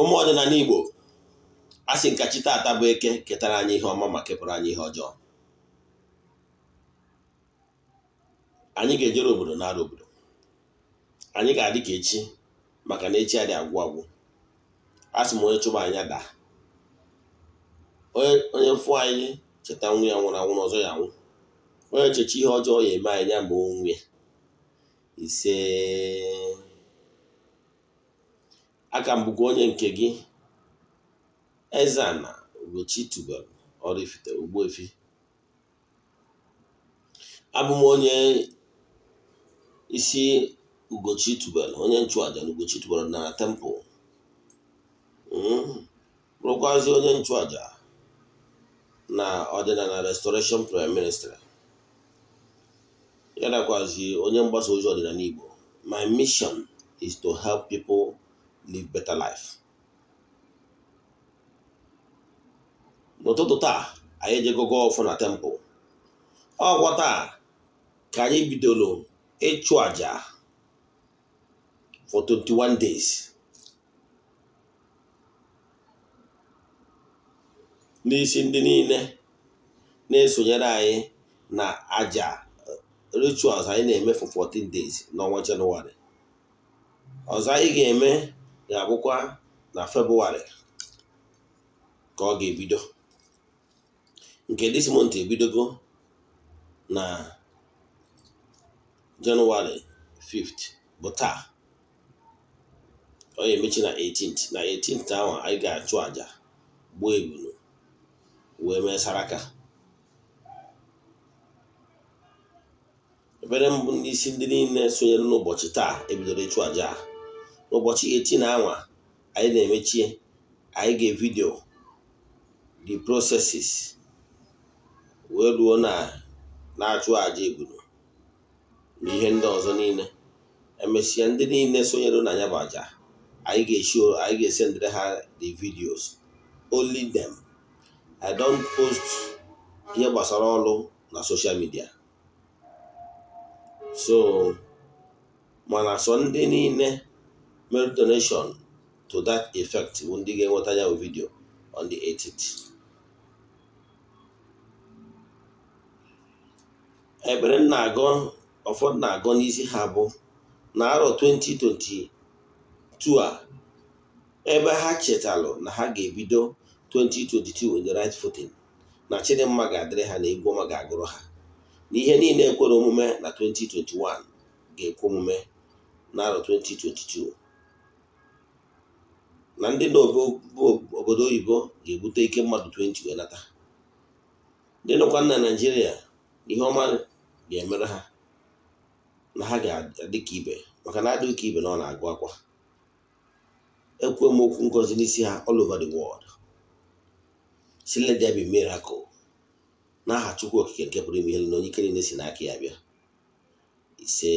Ụmụ ọdịnala Igbo, a sị nka chi taata bụ Eke ketara anyị ihe ọma ma kepụrụ anyị ihe ọjọọ. Anyị ga-ejere obodo nara obodo. Anyị ga-adị ka echi, maka na echi adị agwụ agwụ. A sị m onye chụba anyị daa, onye fụ anyị cheta nwa ya nwụrụ anwụ na ọzọ ya anwụ, onye checha ihe ọjọọ ya eme anyị ya ma onwe ya. Ise, aka m bụkwa onye nke gị, Eze-Ana Ugochi tubelu Oraifite Ogbuefi. Abụ m onye isi Ugochi tubelu, onye nchụaja na Ugochi tubelu na temple, bụrụkwazi onye nchụaja na ọdịnala Restoration Prayer Ministry, ya nakwazi onye mgbasa ozi ọdịnala Igbo. My mission is to help people live better life. N'ụtụtụ taa anyị ejego gọọ ọfọ na temple. Ọkwa taa ka anyị bidoro ịchụ àjà for 21 days. N'isi ndị niile na-esonyere anyị na àjà rituals anyị na-eme for 14 days n'ọnwa Jenụwarị. Ọzọ anyị ga-eme ga-abụkwa na Febụwarị ka ọ ga-ebido. Nke this month ebidogo na Jenụwarị 5th bụ taa. Ọ ga-emechi na 18th. Na 18th ahụ anyị ga-achụ àjà, gbuo ebulu, wee mee saraka. Ekpere mbụ ndị isi ndị niile sonyere n'ụbọchị taa ebidoro ịchụ àjà a. N'ụbọchị 18 anwa anyị na-emechie, anyị ga-evideo the processes wee ruo na na-achụ àjà ebulu na ihe ndị ọzọ niile. Emesịa, ndị niile sonyere na ya bụ àjà, anyị ga-eshow, anyị ga-esendịrị ha the videos, only them. I don't post ihe gbasara ọrụ na social media, so mana sọ ndị niile mere donation to that effect bụ ndị ga-enweta ya bụ video on the 18th. Ekpere m na-agọ, ụfọdụ na-agọ n'isi ha, bụ na arọ 2022 a, ebe ha chetalụ na ha ga-ebido 2022 in the right footing, na Chidimma ga-adịrị ha, na egwu ọma ga-agụrụ ha, na ihe niile ekwere omume na 2021 ga-ekwe omume na arọ 2022, na ndị n'obodo oyibo ga-ebute ike mmadụ 20 wee nata, ndị nọkwa na Naịjirịa ihe ọma ga-emere ha, na ha ga-adị ka ibe, maka na adịghị ka ibe na ọ na-agụ akwa. Ekwe m okwu ngozi n'isi ha all over the world, si let there be miracle, n'aha Chukwu Okike nke pụrụ ime ihe niile, onye ike niile si n'aka ya bịa. Ise.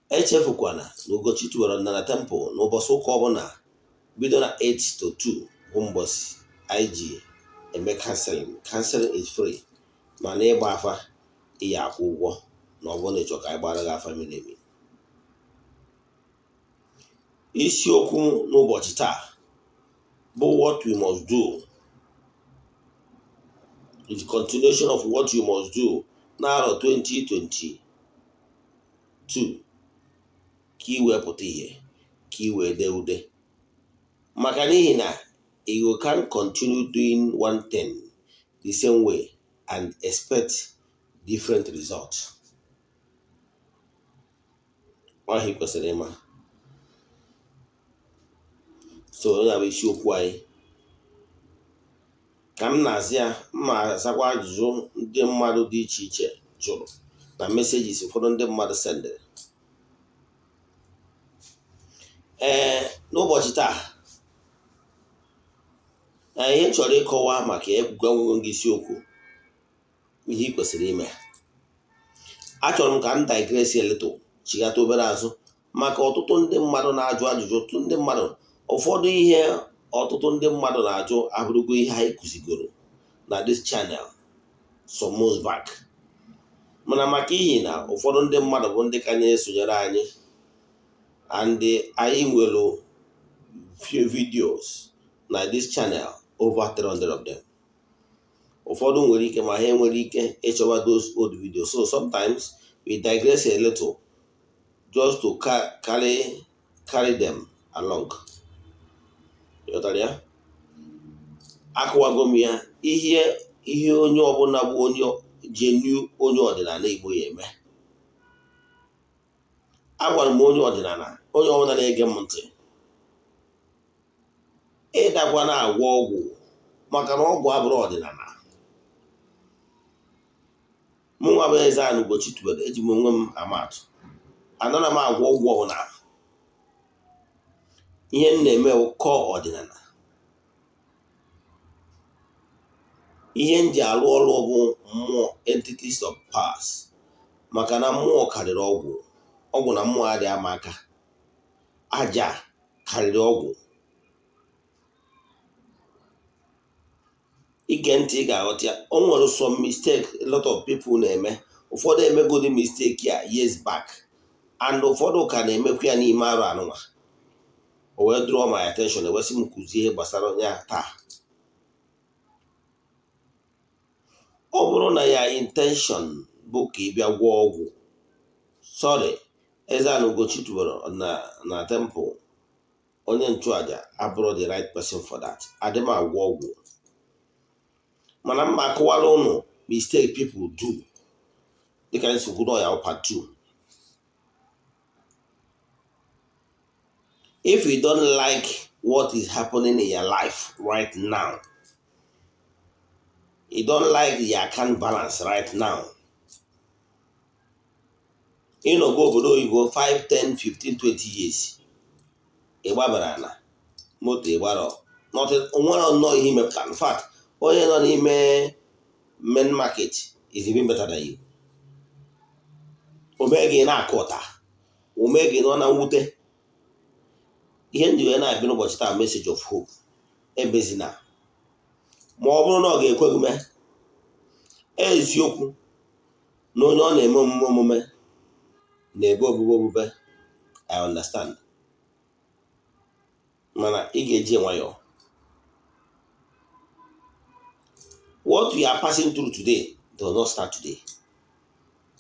Echefukwana na Ugochi tubelu na temple n'ụbọchị ụka ọbụla bido na 8 to 2 bụ mbọchị anyị ji eme counseling. Counseling is free, mana ịgba afa iyi akwụ ụgwọ, na ọ bụrụ na ịchọ ka anyị gbara gị afa miri emi. Isiokwu n'ụbọchị taa bụ what we must do, is continuation of what you must do n'arọ 2022 ka ị wee pụta ihe, ka ị wee dee ude, maka n'ihi na you can continue doing one thing the same way and expect different results. Ọhịa kwesịrị ịma. So onye bụ isiokwu anyị ka m na-azị ya, mma azakwa ajụjụ ndị mmadụ dị iche iche jụrụ na messages ụfọdụ ndị mmadụ sendịrị. Ee, n'ụbọchị taa, ihe m chọrọ ịkọwa maka ekwukwe nwego gị isiokwu ihe ị kwesịrị ime. Achọrọ m ka m digress a little, chighata obere azụ, maka ọtụtụ ndị mmadụ na-ajụ ajụjụ. Ọtụtụ ndị mmadụ, ụfọdụ ihe ọtụtụ ndị mmadụ na-ajụ abụrụgo ihe anyị kụzigoro na this channel some months back, mana maka ihi na ụfọdụ ndị mmadụ bụ ndị ka na-esonyere anyị And anyị nwere few videos na this channel, over 300 of them. Ụfọdụ nwere ike ma ha enwere ike ịchọwa those old videos, so sometimes we digress a little just to carry them along. Ịghọtara ya? Akụwago m ya ihe onye ọbụla bụ onye genuine onye ọdịnala Igbo ya eme. Agwara m onye ọdịnala, onye ọbụla na-ege m ntị, ịdakwa na-agwọ ọgwụ, maka na ọgwụ abụrụ ọdịnala. Mụ nwa bụ Eze-Ana Ugochi tubelu, eji m onwe m ama atụ. Anara m agwọ ọgwụ ọbụla. Ihe m na-eme kọọ ọdịnala. Ihe m ji arụ ọrụ bụ mmụọ, entities of powers, maka na mmụọ karịrị ọgwụ. Ọgwụ na mmụọ adịghị ama aka. Aja karịrị ọgwụ. Ige ntị, ị ga-aghọta ya. O nwere some mistake a lot of people na-eme. Ụfọdụ emegodi mistake ya years back, and ụfọdụ ka na-emekwa ya n'ime arụ anụnwa. O wee draw my attention, ewesị m kụzie ihe gbasara onye a taa. Ọ bụrụ na ya intention bụ ka ị bịa gwọọ ọgwụ, sorry, Eze-Ana Ugochi tubelu na temple, onye nchụaja abụrụ the right person for that. Adị m agwọ ọgwụ, mana mma akụwara ụnụ mistake people do, dịka nsogbu nọ ya part 2. If you don't like what is happening in your life right now, you don't like your account balance right now, ịnọgo obodo oyibo 5, 10, 15, 20 years, ị gbabara na moto, ịgbara nwere nnọọ ihe imepụta. In fact, onye nọ n'ime main market is even better than you. O mee gị na-akụ ụta, o mee gị nọ na mwute. Ihe ndị wee na-abịa n'ụbọchị taa, message of hope. Ebezina ma ọ bụrụ na ọ ga-ekwe gị mee. Eziokwu na onye ọ na-eme omume na-ebe obube obube, I understand, mana ị ga-eji nwayọọ. What we are passing through today does not start today,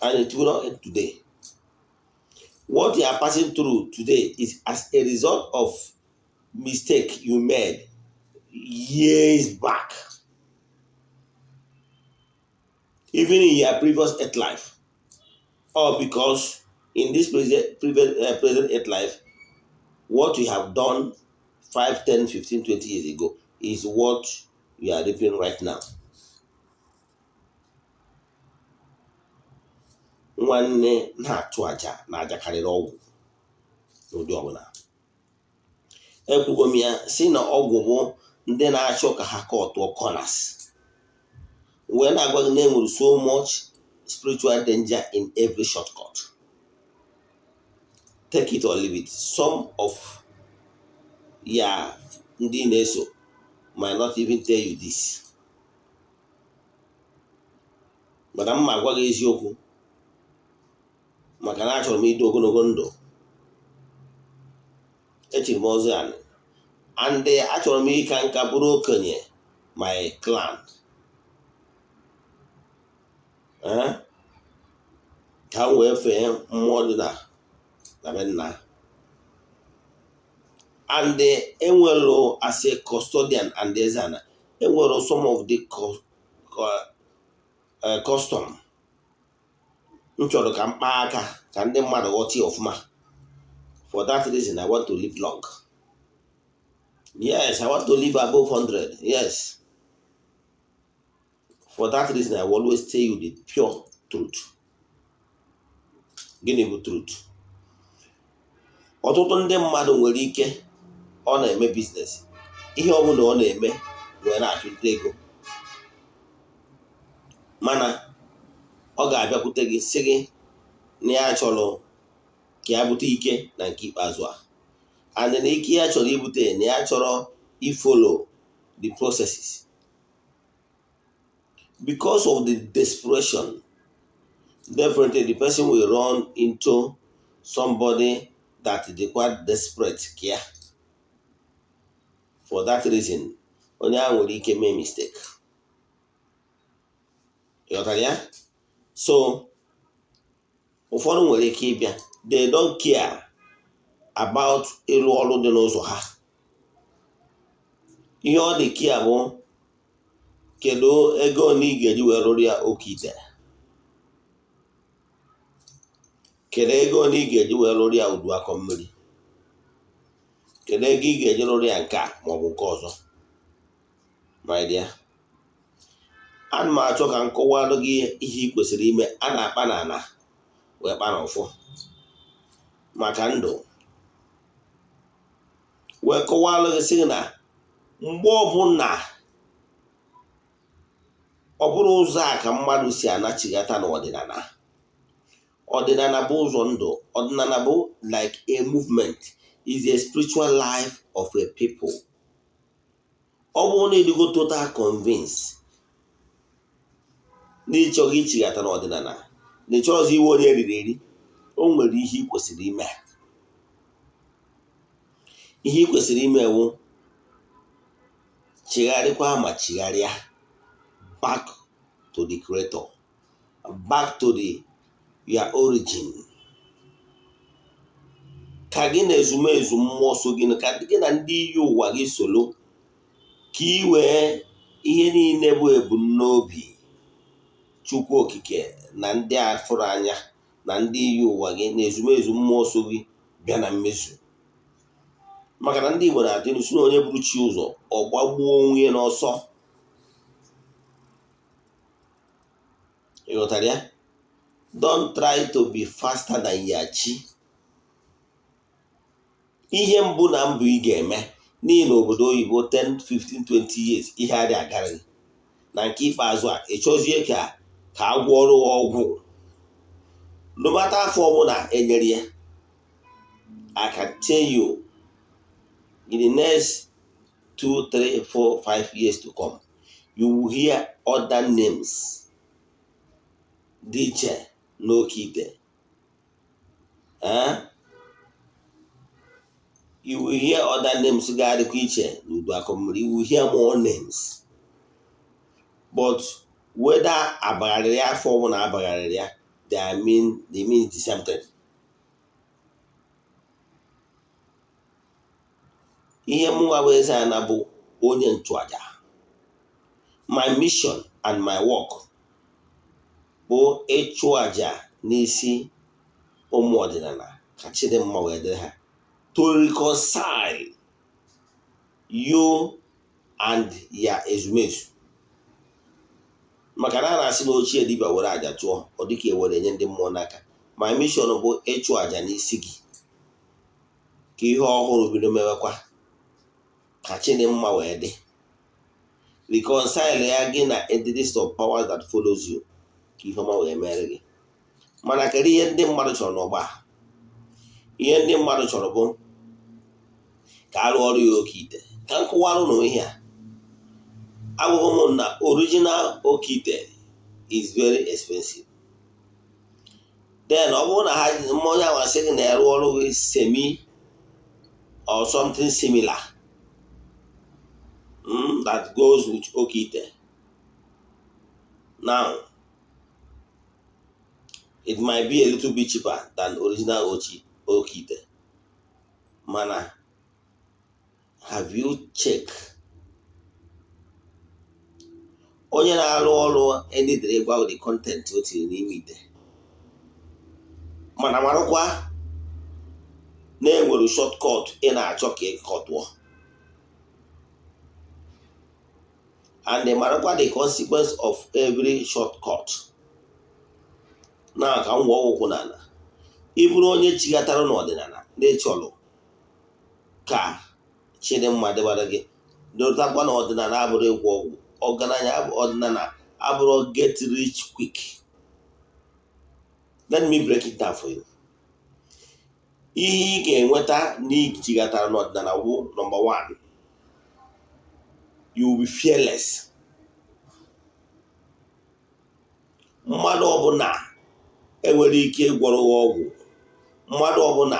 and it will not end today. What you are passing through today is as a result of mistake you made years back, even in your previous earth life, or because in this present earth life, what you have done 5, 10, 15, 20 years ago is what you are reaping right now. Nwanne, na-achụ aja na aja karịrị ọgwụ n'ụdị ọbụla. Ekwugo m ya si na ọgwụ bụ ndị na-achọ ka ha kọtụọ corners, wee na-agwa gị na enwere so much spiritual danger in every shortcut. Take it or leave it. Some of ya ndị na-eso might not even tell you this, mana m ma agwa gị eziokwu, maka na achọrọ m ịdị ogologo ndụ. Echiri m ọzọ ya, and achọrọ m ịka nka bụrụ okenye my clan, ka m wee fee mmụọ dị na be nna. And enwere as a custodian and Eze-Ana, enwere some of the custom m chọrọ ka m kpaa aka ka ndị mmadụ ghọta ya ọfụma. For that reason, I want to live long. Yes, I want to live above 100. Yes, for that reason, I will always tell you the pure truth. Gịnị bụ truth? Ọtụtụ ndị mmadụ nwere ike ọ na-eme business, ihe ọ bụla ọ na-eme wee na-achụnta ego, mana ọ ga-abịakwute gị sị gị na ya chọrọ ka ya bute ike na nke ikpeazụ a, and na ike ya chọrọ ibute, na ya chọrọ ifollow the processes. Because of the desperation, definitely the person will run into somebody. that dịkwa desperate ka ya. For that reason, onye ahụ nwere ike mee mistake. Ịghọtara ya? So ụfọdụ nwere ike ịbịa, they don't care about ịrụ ọrụ dị n'ụzọ ha. Ihe ọ dị kia bụ, kedu ego ole ị ga-eji wee rụrụ ya oke ite? Kedu ego ole ị ga-eji wee rụrụ ya udu akọ mmiri? Kedu ego ị ga-eji rụrụ ya nke a maọbụ nke ọzọ? My dear, ana m achọ ka m kọwalụ gị ihe ị kwesịrị ime. A na-akpa n'ala wee kpa n'ọfọ maka ndụ, wee kọwalụ gị sị na mgbe ọbụla ọ bụrụ ụzọ a ka mmadụ si anachighata n'ọdịnala. Ọdịnala bụ ụzọ ndụ. Ọdịnala bụ like a movement, is a spiritual life of a people. Ọ bụrụ na ịdịgo total convince na ịchọghị ichighata n'ọdịnala, na ịchọrọzi iwe onye eriri eri, o nwere ihe ị kwesịrị ime. Ihe ị kwesịrị ime wụ chigharịkwa ma chigharịa back to the creator, back to the your origin, ka gị na ezumezu mmụọ so gị, ka gị na ndị iyi ụwa gị solo, ka ị wee ihe niile bụ ebumnobi Chukwu Okike na ndị a fụrụ anya na ndị iyi ụwa gị na ezumezu mmụọ so gị bịa na mmezu. Maka na ndị Igbo na-atụ ilu sị na onye buru chi ụzọ, ọ gbagbuo onwe ya n'ọsọ. Ị ghọtara ya? Don't try to be faster than your chi. Ihe mbụ na mbụ ị ga-eme, n'ihi na obodo oyibo 10, 15, 20 years ihe adị agara gị, na nke ikpeazụ a ị chọzie ka ka a gwọọrọ ya ọgwụ, no matter afọ ọbụla enyere ya, I can tell you in the next 2, 3, 4, 5 years to come, you will hear other names dị iche n'oke ite. You will hear other names ga-adịkwa iche n'udu akọ mmiri. You will hear more names, but whether abagharịrị ya afọ ọbụla abagharịrị ya, they mean the same thing. Ihe mụnwa bụ Eze-Ana bụ onye nchụaja, my mission and my work bụ ịchụ aja n'isi ụmụ ọdịnala ka Chidimma wee dịrị ha, to reconcile you and ya ezumezu. Maka na a na-asị na ochie dibịa were aja chụọ, ọ dịka ewere nye ndị mmụọ n'aka. My mission bụ ịchụ aja n'isi gị ka ihe ọhụrụ bido mewekwa, ka Chidimma wee dị, reconcile ya gị na entities of powers that follows you, ka ihe ọma wee mere gị. Mana kedu ihe ndị mmadụ chọrọ n'ọgba? Ihe ndị mmadụ chọrọ bụ ka a rụọ ọrụ ya oke ite. Ka m kụwarụ na ihe a agwụghị m na original oke ite is very expensive. Then ọ bụrụ na ha mmanya ahụ asị gị na ya rụọ ọrụ gị semi or something similar that goes with oke ite, now it might be a little bit cheaper than original oke ite. Mana have you checked onye na-arụ ọrụ edidere gwa the content o tiri n'ime ite? Mana marakwa na enwere shortcut ị na-achọ ka ị kọtụọ, and marakwa the consequence of every shortcut. Na ka m wụọ ụkwụ n'ala, ị bụrụ onye chighatara n'ọdịnala na-echọlụ ka Chidimma dịbara gị, dotakwa na ọdịnala abụrụ ịgwọ ọgwụ ọgaranya, ọdịnala abụrụ get rich quick. Let me break it down for you. Ihe ị ga-enweta n'ijighatara n'ọdịnala wụ, number one, you will be fearless. Mmadụ ọbụla enwere ike ịgwọrọ gị ọgwụ, mmadụ ọbụla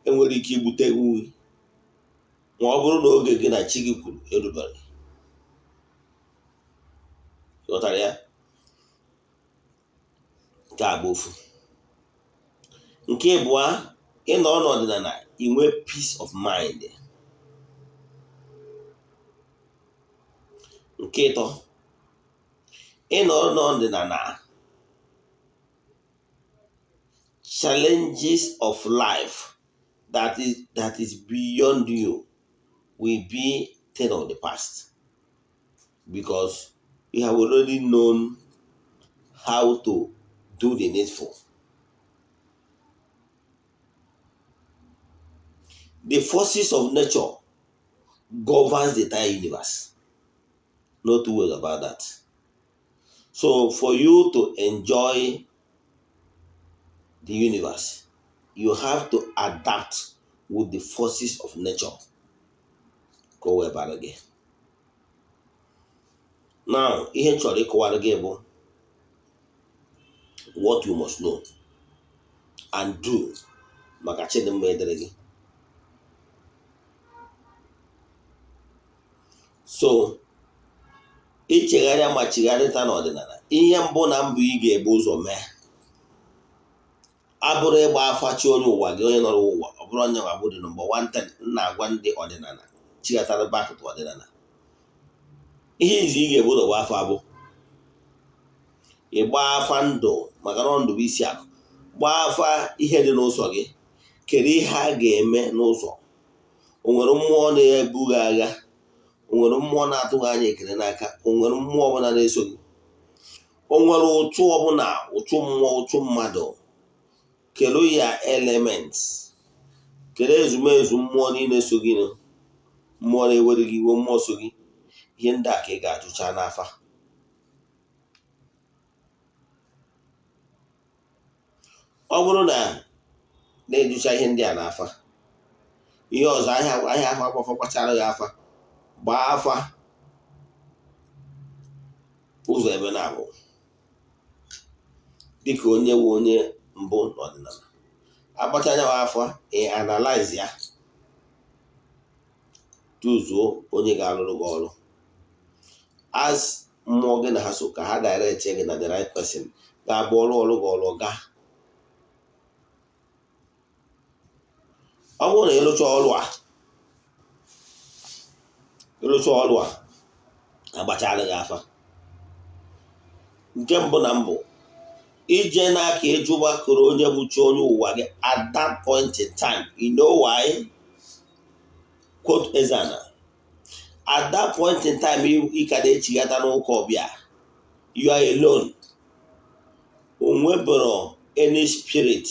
Enwere ike igbute gị ma ọ bụrụ na oge gị na chi gị kwuru erubere. Ghọtara ya? Nke a bụ ofu. Nke ịbụa, ịnọ n'ọdịnala inwe peace of mind. Nke ịtọ, ịnọ n'ọdịnala, challenges of life that is beyond you will be thing of the past, because you have already known how to do the needful. The forces of nature governs the entire universe. No two ways about that. So for you to enjoy the universe, you have to adapt with the forces of nature. Ka o wee bara gị. Now, ihe m chọrọ ịkọwara gị bụ what you must know and do maka chidimma edere gị. So ichegharịa ma chigharịta n'ọdịnala, ihe mbụ na mbụ ị ga-ebu ụzọ mee abụrụ ịgba afa chi onye ụwa gị, onye nọrọ ụwa. Ọ bụrụ onye nwa bụ dị number one thing m na-agwa ndị ọdịnala chighatara back to ọdịnala. Ihe izi ị ga-ebu ụzọ gba afa bụ ịgba afa ndụ, maka na ndụ bụ isi akụ. Gbaa afa ihe dị n'ụzọ gị. Kedu ihe a ga-eme n'ụzọ? O nwere mmụọ na-ebughị agha? O nwere mmụọ na-atụghị anya ekele n'aka? O nwere mmụọ ọbụla na-eso gị? O nwere ụchụ ọbụla, ụchụ mmụọ, ụchụ mmadụ? Kedu ya elements? Kedu ezumezu mmụọ niile so gị? Mmụọ na-ewere gị iwe, mmụọ so gị, ihe ndị a ka ị ga-ajụcha n'afa. Ọ bụrụ na na-ejucha ihe ndị a n'afa, ihe ọzọ, ahịa ahịa afa agbafa gbachara gị afa, gbaa afa ụzọ ebe na-abụ dịka onye nwe onye mbụ n'ọdịnala. Agbacha anya afa, ị analyze ya, tuzuo onye ga-alụrụ gị ọrụ. As mmụọ gị na ha so ka ha direct gị na the right person ga-abụ ọrụ ọrụ gị ọrụ gaa. Ọ bụrụ na ịlụcha ọrụ a, ịlụcha ọrụ a, agbachara gị afa, nke mbụ na mbụ, ije n'aka ịjụgbakọrọ onye bụ chi onye ụwa gị at that point in time. You know why? Quote Ezana, at that point in time ị ka na-echighata n'ụka ọbịa, you are alone. O nwebero any spirit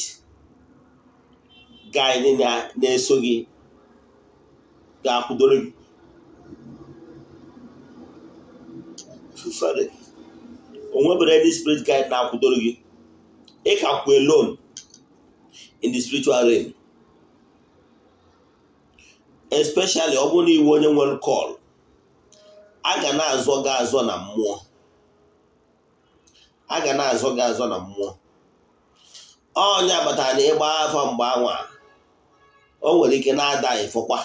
guide na-eso gị ga-akwụdoro gị. Sorry, o nwebere any spirit guide na-akwụdoro gị. Ị ka kwụ alone in the spiritual realm, especially ọ bụrụ na iwu onye nwere call a ga na-azọ gị azọ na mmụọ, a ga na-azọ gị azọ na mmụọ. Onye abatara na ịgba afa mgbe anwa, o nwere ike na-ada ịfọkwa.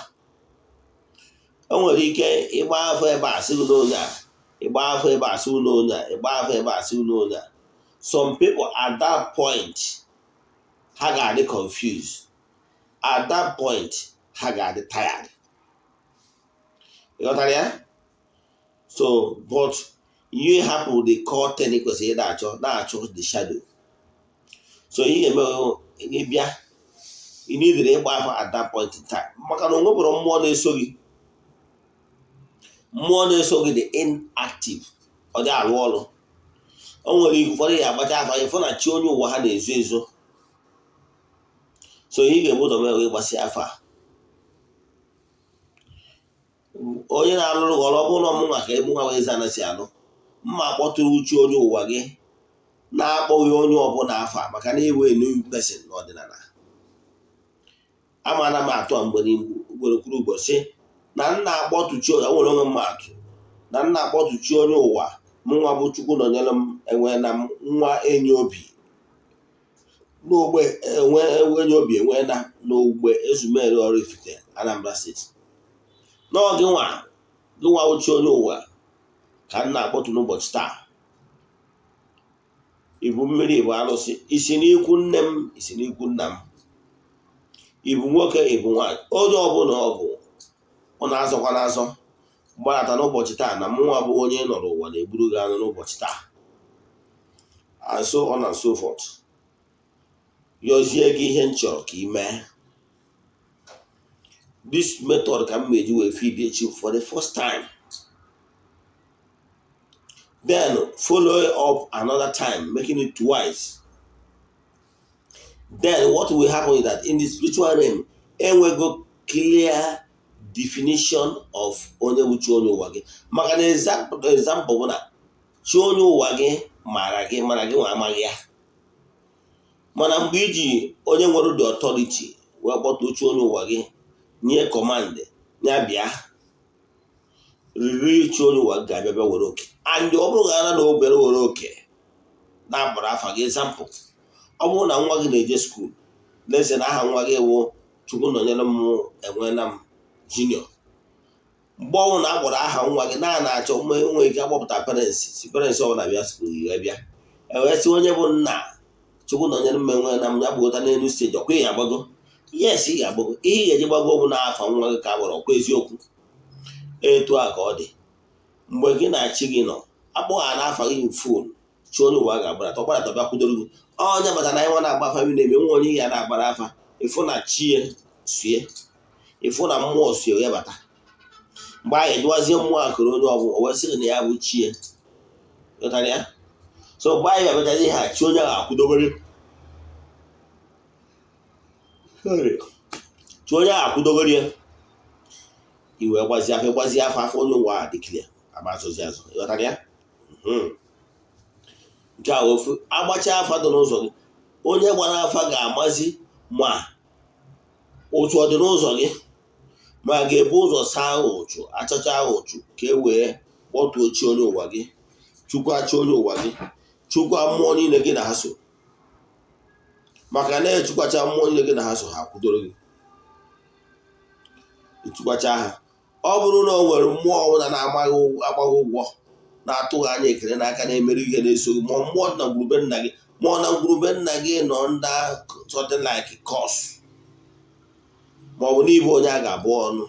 O nwere ike ịgba afa ebe a sị n'onye a, ịgba afa ebe a sị n'onye a, ịgba afa ebe a sị n'onye a. Some people at that point ha ga-adị confused. At that point ha ga-adị tired. Ịghọtara ya? So but you hapụ the core thing ị kwesịrị na-achọ, na-achọ the shadow. So ihe ga-eme, ị bịa, ị nidere ịgba afa at that point in time, maka na o nwebụrụ mmụọ na-eso gị. Mmụọ na-eso gị dị inactive, ọ dị arụ ọrụ. O nwere ike ụfọdụ ya agbacha afa, ịfụ na chi onye ụwa ha na-ezo ezo. So ihe ị ga-ebu ụzọ mee wee gbasịa afa onye na-alụrụ gị ọrụ. Ọ bụrụ na ọmụnwa ka emu nwa wee zana si alụ mma, akpọtụrụ uche onye ụwa gị na-akpọghị onye ọbụla afa, maka na ewe new person n'ọdịnala. Amana m atụ a mgbe ugboro kwuru ugbo sị na nna akpọtụchi onye nwere onwe m atụ na nna akpọtụchi onye ụwa m. Nwa bụ Chukwu nọnyere m, enwe na nwa enyi obi. N'ogbe enwe enye obi enwe na n'ogbe Ezumeri, Oraifite, Anambra State. N'ọgị nwa gị nwa uche onye ụwa ka m na-akpọtụ n'ụbọchị taa. Ibu mmiri bụ arụsị isi n'ikwu nne m, isi n'ikwu nna m, ibu nwoke, ibu nwaanyị, onye ọbụla ọ bụ, ọ na-azọkwa n'azọ gbadata n'ụbọchị taa na mụnwa bụ onye nọrọ ụwa na-egburu gị anụ n'ụbọchị taa, and so on and so forth. Yọzie gị ihe m chọrọ ka ị mee. This method ka m ga-eji wee feed echi for the first time, then follow up another time, making it twice. Then what will happen is that in the spiritual realm, enwego clear definition of onye bụ chi onye ụwa gị. Maka na example bụ na chi onye ụwa gị mara gị, mana gị nwa amaghị ya. Mana mgbe iji onye nwere the authority wee kpọta chi onye ụwa gị, nye command ya, bịa riri, chi onye ụwa gị ga-abịa, bịa were oke. And ọ bụrụ gara na o bịara were oke na-agbara afa gị, example, ọ bụrụ na nwa gị na-eje school, leze na aha nwa gị wụ Chukwu nọnyere m enwela m junior, mgbe ọnwụ na akpọrọ aha nwa gị na na-achọ nwee ike akpọpụta parents, si parents ọbụla bịa school ya, bịa ewee sị onye bụ nna Chukwu nọnyere m enwe na m ya gbagota n'elu stage. Ọkwa ị ga-agbago? Yes, ị ga-agbago. Ihe ị ga-eji gbago bụ n'afọ nwa gị ka agbọrọ. Ọkwa eziokwu? Etu a ka ọ dị mgbe gị na chi gị nọ akpọgha n'afa gị phone, chi onye ụwa ga-agbadata, ọ gbadata, bịa kwudoro gị. Onye bata na anyị nwa na-agba afa na-eme nwa onye ya na-agbara afa, ịfụ na chi ya sue, ịfụ na mmụọ sue ya bata. Mgbe anyị ejiwazie mmụọ akụrụ onye ọbụla, o wee sị na ya bụ chi ya. Ghọtara ya? So mgbe anyị ga-abịachazi ihe a, chi onye ahụ akwụdobere, chi onye ahụ akwụdogoro ya, i wee gbazie afọ, gbazie afọ, afọ onye ụwa a dị clear, agba azụzi azụ. Ịghọtara ya? Nke a ofu agbacha afa dị n'ụzọ gị, onye gbara afa ga-amazi ma ụchụ ọ dị n'ụzọ gị, ma ga-ebu ụzọ saa ụchụ, achacha ụchụ, ka e wee kpọtuo chi onye ụwa gị, chukwu chi onye ụwa gị, chukwu mmụọ niile gị na ha so. Maka na echukwacha mmụọ niile gị na ha so, ha kwudoro gị. Echukwacha ha, ọ bụrụ na o nwere mmụọ ọbụla na-amaghị agbaghị ụgwọ, na-atụghị anya ekele n'aka, na-emere ihe na-eso gị, ma mmụọ dị na ngwurube nna gị, ma ọ na ngwurube nna gị nọ under something like curse, ma ọ bụ n'ịbụ onye a ga-abụ ọnụ,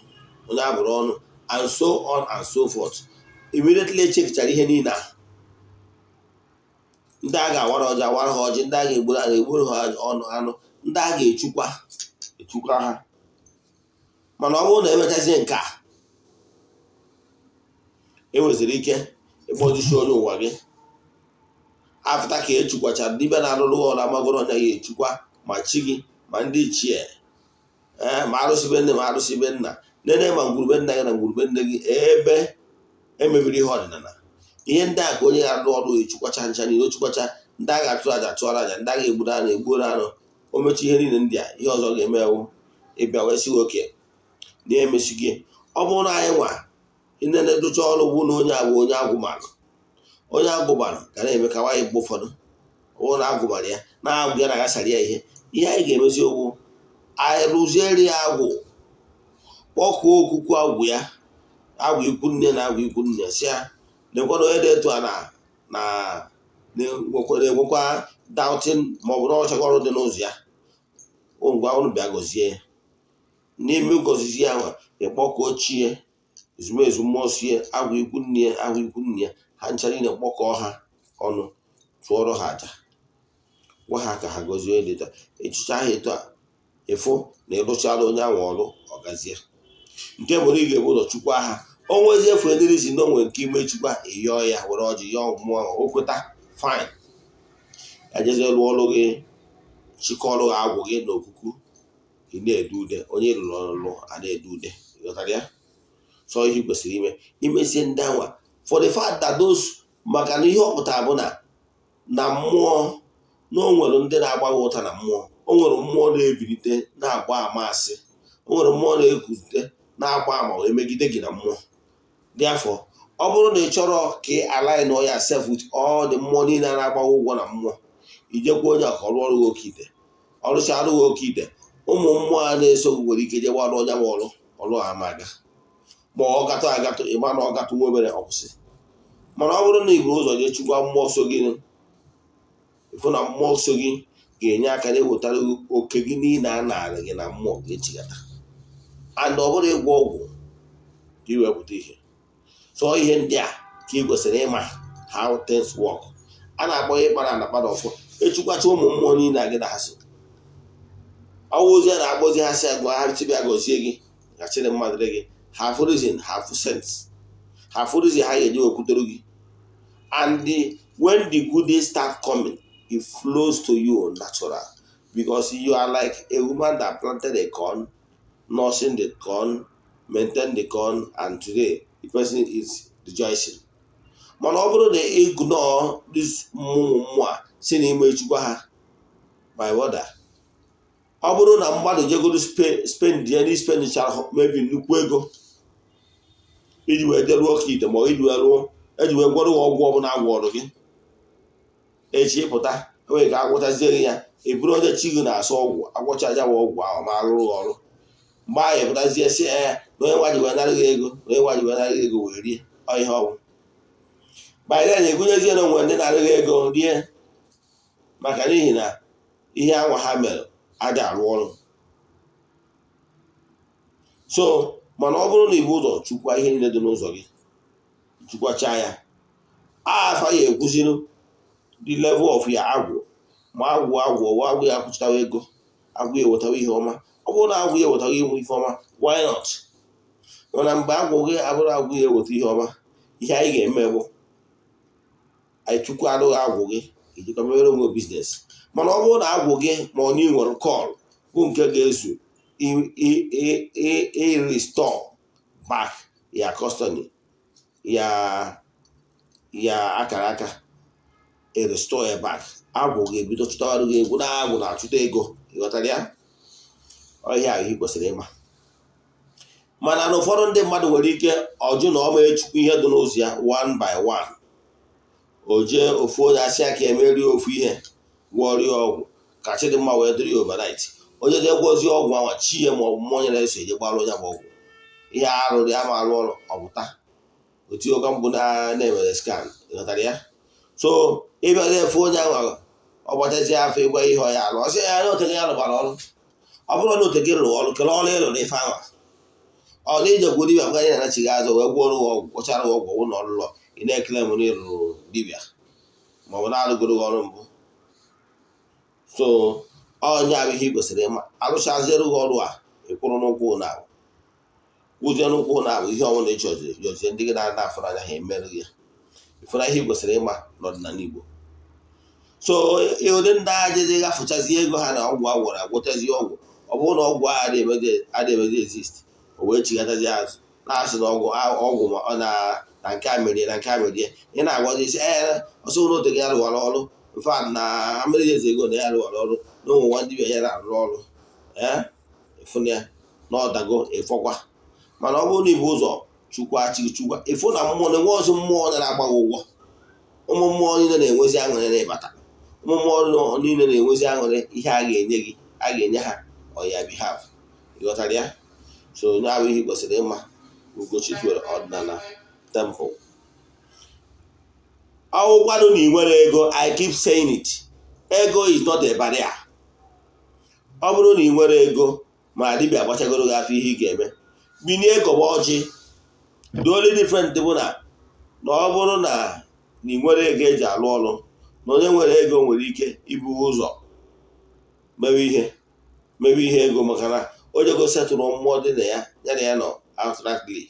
onye abụrụ ọnụ, and so on and so forth. Immediately echekichara ihe niile a, ndị a ga-awara ọjị, awara ha ọjị, ndị a ga-egburu a ga-egburu ha ọnụ anụ, ndị a ga-echukwa, echukwa ha. Mana ọ bụrụ na emechazie nke a, enweziri ike ịkpọzisi onye ụwa gị afụta ka echukwachara dibịa na-arụrụ ọrụ amagoro ọnya ya echukwa ma chi gị, ma ndị ichie, ee, ma arụsị be nne, ma arụsị be nna, nene, ma ngwurube nna gị na ngwurube nne gị ebe emebiri ihe ọdịnala. Ihe ndị a ka onye ga-arụ ọrụ echukwacha ncha niile, ochukwacha ndị a ga-atụ aja, tụọrọ aja, ndị a ga-egburu anụ, egburu anụ. O mechi ihe niile ndị a, ihe ọzọ ga-eme ewu ịbịa wee sị oke na-emesi gị. Ọ bụrụ na anyị nwa na-edocha ọrụ bụ na onye a bụ onye agwụmalụ, onye agwụbalụ ga na-eme ka nwaanyị. Mgbe ụfọdụ ọ bụrụ na agwụbara ya na-agwụ ya na-aghasara ya ihe, ihe anyị ga-emezi owu, anyị rụziere ya agwụ, kpọkuo okuku agwụ ya, agwụ ikwu nne na agwụ ikwu nne, si ya nekwana onye dị etu a na na-enwekwa doubting, ma ọ bụ na ọchọkwa ọrụ dị n'ụzọ ya. Ngwa, unu bịa gọzie ya. N'ime gọzizi ya nwa, ịkpọkuo chie, ezumezu mmụọ sie, agwụ ikwu nne ya, agwụ ikwu nne ya, ha ncha niile, kpọkọọ ha ọnụ, tụọrọ ha aja, gwa ha ka ha gọzie onye dị etu a. Echicha ha etu a, ịfụ na ịrụchara onye ahụ ọrụ, ọ gazie. Nke bụ na ị ga-ebu ụzọ chukwa ha. O nwezie efu edirizi na onwe nke ime chukwa, ịyọọ ya, were ọjị yọọ mmụọ ahụ, o kweta, fine, ya jezie rụọ ọrụ gị, chịkọ ọrụ gị, agwụ gị na okuku. Ị na-ede ude, onye rụrụ ọrụ a na-ede ude. Ịghọtara ya? Sọ ihe ị kwesịrị ime, imesie ndị anwa, for the fact that those, maka na ihe ọ pụtara bụ na mmụọ na o nwere ndị na-agbaghị ụta na mmụọ, o nwere mmụọ na-ebilite na-agba ama asị, o nwere mmụọ na-ekulite na-agba ama wee megide gị na mmụọ dị afọ. Ọ bụrụ na ị chọrọ ka ị align yourself with all the mmụọ niile na-agbaghị ụgwọ na mmụọ, ijekwa onye a ka ọ rụọ ọrụ gị oke ite. Ọrụcha arụghị oke ite, ụmụ mmụọ a na-eso gị nwere ike je gbarụ ọnya ma ọrụ ọrụ ama aga, ma ọ gatụ agatụ, ịma na ọ gatụ nwa obere, ọkwụsị. Mana ọ bụrụ na iburu ụzọ jee chukwa mmụọ so gị, ịfụ na mmụọ so gị ga-enye aka na-ewetara gị oke gị niile a narị gị na mmụọ ga-echigata. And ọ bụrụ ịgwọ ọgwụ ka ị wepụta ihe so, ihe ndị a ka ị kwesịrị ịma how things work. A na-akpọ ihe kpara na kpara ọfọ echukwacha ụmụ mmụọ niile a gị na ha so. Ọwụzi a na-akpọzi ha si agwa ha chibịa gọzie gị ka chịrị mmadụ gị, ha fụ reason, ha fụ sense, ha fụ reason ha ga-eji wekwutere gị. And when the goodies start coming, it flows to you natural, because you are like a woman that planted a corn, nursing the corn, maintain the corn, and today the person is rejoicing. Mana ọ bụrụ na ignore this mmụọ mmụọ a si n'ime echukwa ha, my brother, ọ bụrụ na mmadụ jegoro spend ya na spendchara maybe nnukwu ego iji wee jee rụọ oke ite, ma ọ iji wee rụọ, eji wee gwọrọ ọgwụ ọbụla agwọrọ gị, echi pụta enwere ka agwụchazie gị ya, ị bụrụ onye chi gị na-asọ ọgwụ, agwọcha ya bụ ọgwụ ahụ ma arụrụ gị ọrụ, mgbe ahụ ịpụtazie si ee na onye nwa ji wee nara gị ego, na onye nwa ji wee nara gị ego wee rie. Ọ ihe ọgwụ by then egụnyezie na onwe ndị na-arị gị ego rie, maka n'ihi na ihe anwa ha mere adị arụ ọrụ. So mana ọ bụrụ na ibu ụzọ chukwa ihe niile dị n'ụzọ gị, chukwachaa ya, afa ya ekwuzinu the level of ya agwụ, ma agwụ agwụ ọwa agwụ ya akwụchitawa ego, agwụ ya ewetawa ihe ọma. Ọ bụrụ na agwụ ya ewetawa ihe ọma, why not? Mana mgbe agwụ gị abụrụ agwụ ya eweta ihe ọma, ihe anyị ga-eme bụ anyị chukwu arụghị agwụ gị, ijikwa mewere onwe business. Mana ọ bụrụ na agwụ gị, ma ọ na ị nwere call bụ nke ga-ezu i restore back ya custody ya, ya akara aka, e restore ya back, agwụ ga-ebido chụtawara gị egwu na agwụ na-achụta ego. Ịghọtara ya? Ọhịa ahụ ị kwesịrị ịma. Mana na ụfọdụ ndị mmadụ nwere ike ọjụ na ọma echukwu ihe dị n'ụzọ ya one by one. O jee ofu onye asị aka emerie ofu ihe, gwọrọ ọgwụ ka chidimma wee dịrị ya overnight. Onye jee gwọzie ọgwụ anwa, chi ya ma ọ bụ mmụọ nyere eso eje gbara onye ma ọgwụ ihe arụrụ ya ma arụ ọrụ, ọpụta otu oge mbụ na-emere scan. Ịghọtara ya? So ịbịazi efu onye ahụ, ọ gbachazie afọ, ịgwa ihe ọ ya alụ, ọ sị ya na ote gị ya rụgbara ọrụ. Ọ bụrụ na ote gị rụrụ ọrụ, kele ọrụ ịlụ n'ife ahụ, ọ na ije gwuo dibịa gwa ya na chi gị azụ wee gwọrọ gị ọgwụ, gwọchara gị ọgwụ ụlọ ọlụlọ, ị na-ekele m na ịrụrụ dibịa ma ọ bụ na-arụgoro gị ọrụ mbụ. So onye ahụ, ihe ị kwesịrị ịma, arụchaziere gị ọrụ a, ị kwụrụ n'ụkwụ na kwụzie n'ụkwụ na abụ ihe ọbụla ị chọziri yọzie ndị gị na-ana afụrụ anya, ha emerụ gị. Ịfụra ihe ị kwesịrị ịma n'ọdịnala Igbo. So ụdị ndị agha gafụchazie ego ha na ọgwụ a gwọrọ, agwọchazie ọgwụ, ọ bụrụ na ọgwụ ahụ adịghị emezi exist, o wee chighatazi azụ na-asị na ọgwụ ọgwụ ma ọ na na nke a merie na nke a merie. Ị na-agwazi isi ee ọsọ ụlọ ote gị arụwara ọrụ mfa na mmiri eze ego na ya arụwara ọrụ na ụmụ nwa dibịa ya na-arụ ọrụ ee ịfụna ya na ọdago ịfọkwa. Mana ọ bụrụ na ibu ụzọ chukwu achị chukwu, ịfụ na mmụọ na-enwe ọzọ, mmụọ na-agba gị ụgwọ, ụmụ mmụọ niile na-enwezi aṅụrị na ịbata, ụmụ mmụọ niile na-enwezi aṅụrị ihe a ga-enye gị, a ga-enye ha on your behalf. Ịghọtara ya? So onye ahụ, ihe kwesịrị ịma, Ugochi twere ọdịnala temple ọwụkwanụ na ị nwere ego. I keep saying it, ego is not a barrier. Ọ bụrụ na ị nwere ego ma dibịa gbachagoro gị afọ, ihe ị ga-eme, binie gọba ọjị. The only different bụ na ọ bụrụ na ị nwere ego eji alụ ọrụ, na onye nwere ego nwere ike ibu ụzọ mewe ihe ego, maka na onye go setụrụ mmụọ dị na ya, ya na ya nọ abstractly.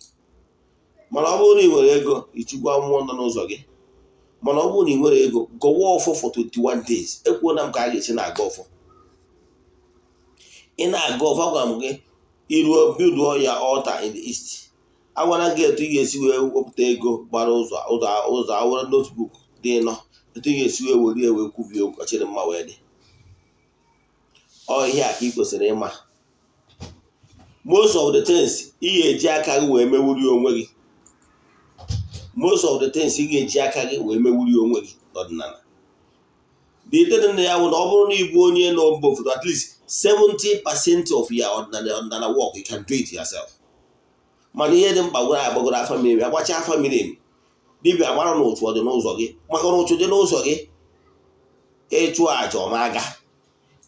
Mana ọ bụrụ na ị nwere ego, ichukwa mmụọ nọ n'ụzọ gị. Mana ọ bụrụ na ị nwere ego, gọwa ọfọ for 21 days. Ekwuona m ka a ga-esi na-aga ọfọ. Ị na-aga ọfọ, agwara m gị iruo build ya altar in the east. Agwara gị etu ị ga-esi wee wepụta ego gbara ụzọ ụzọ ụzọ awere notebook dị nọ, etu ị ga-esi wee were wee kwubie okwu ọchịrị mma wee dị. Ọ ihe a ka ị kwesịrị ịma. Most of the things ị ga-eji aka gị wee mewuri onwe gị, most of the things ị ga-eji aka gị wee mewuri onwe gị n'ọdịnala. The thing na ya bụ na ọ bụrụ na ịbụ onye nọ mba obodo, at least 70% of your ọdịnala work, you can do it yourself. Mana ihe dị mkpa, gwara agbagoro afa miri emi, agbacha afa miri emi, dibịa gbara na ụchụ ọ dị n'ụzọ gị, maka na ụchụ dị n'ụzọ gị, ịchụ àjà ọma aga,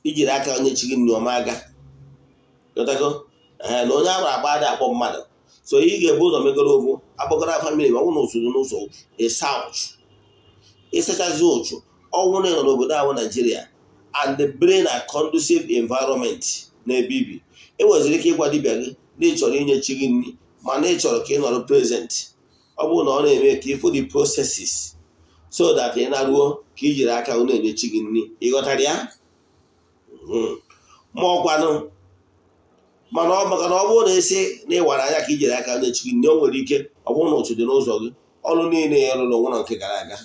ijiri aka onye chi gị nri ọma aga. Ghọtago? Ee, na onye agbara agba adị akpọ mmadụ. So ị ga-ebu ụzọ megoro ogwu agbagoro afa mmiri, ma ọ bụrụ na ụchụ dị n'ụzọ, ịsa ụchụ, ịsachazi ụchụ. Ọnwụ na ị nọ n'obodo ahụ, Naijiria, and the brain a conducive environment n'ebe ibi, enweziri ike ịgwa dibịa gị na ị chọrọ inye chi gị nri, mana ị chọrọ ka ị nọrọ present. Ọ bụrụ na ọ na-eme ka ịfụ the processes so that ị naruo ka ị jiri aka na-enye chi gị nri. Ị ghọtara ya? Ma ọkwanụ, mana ọ maka na ọ bụrụ na esi na ịwara anya ka i jiri aka na-echi gị nri, o nwere ike ọ bụrụ na ụchụ dị n'ụzọ gị, ọrụ niile ya rụrụ onwe na nke gara aga,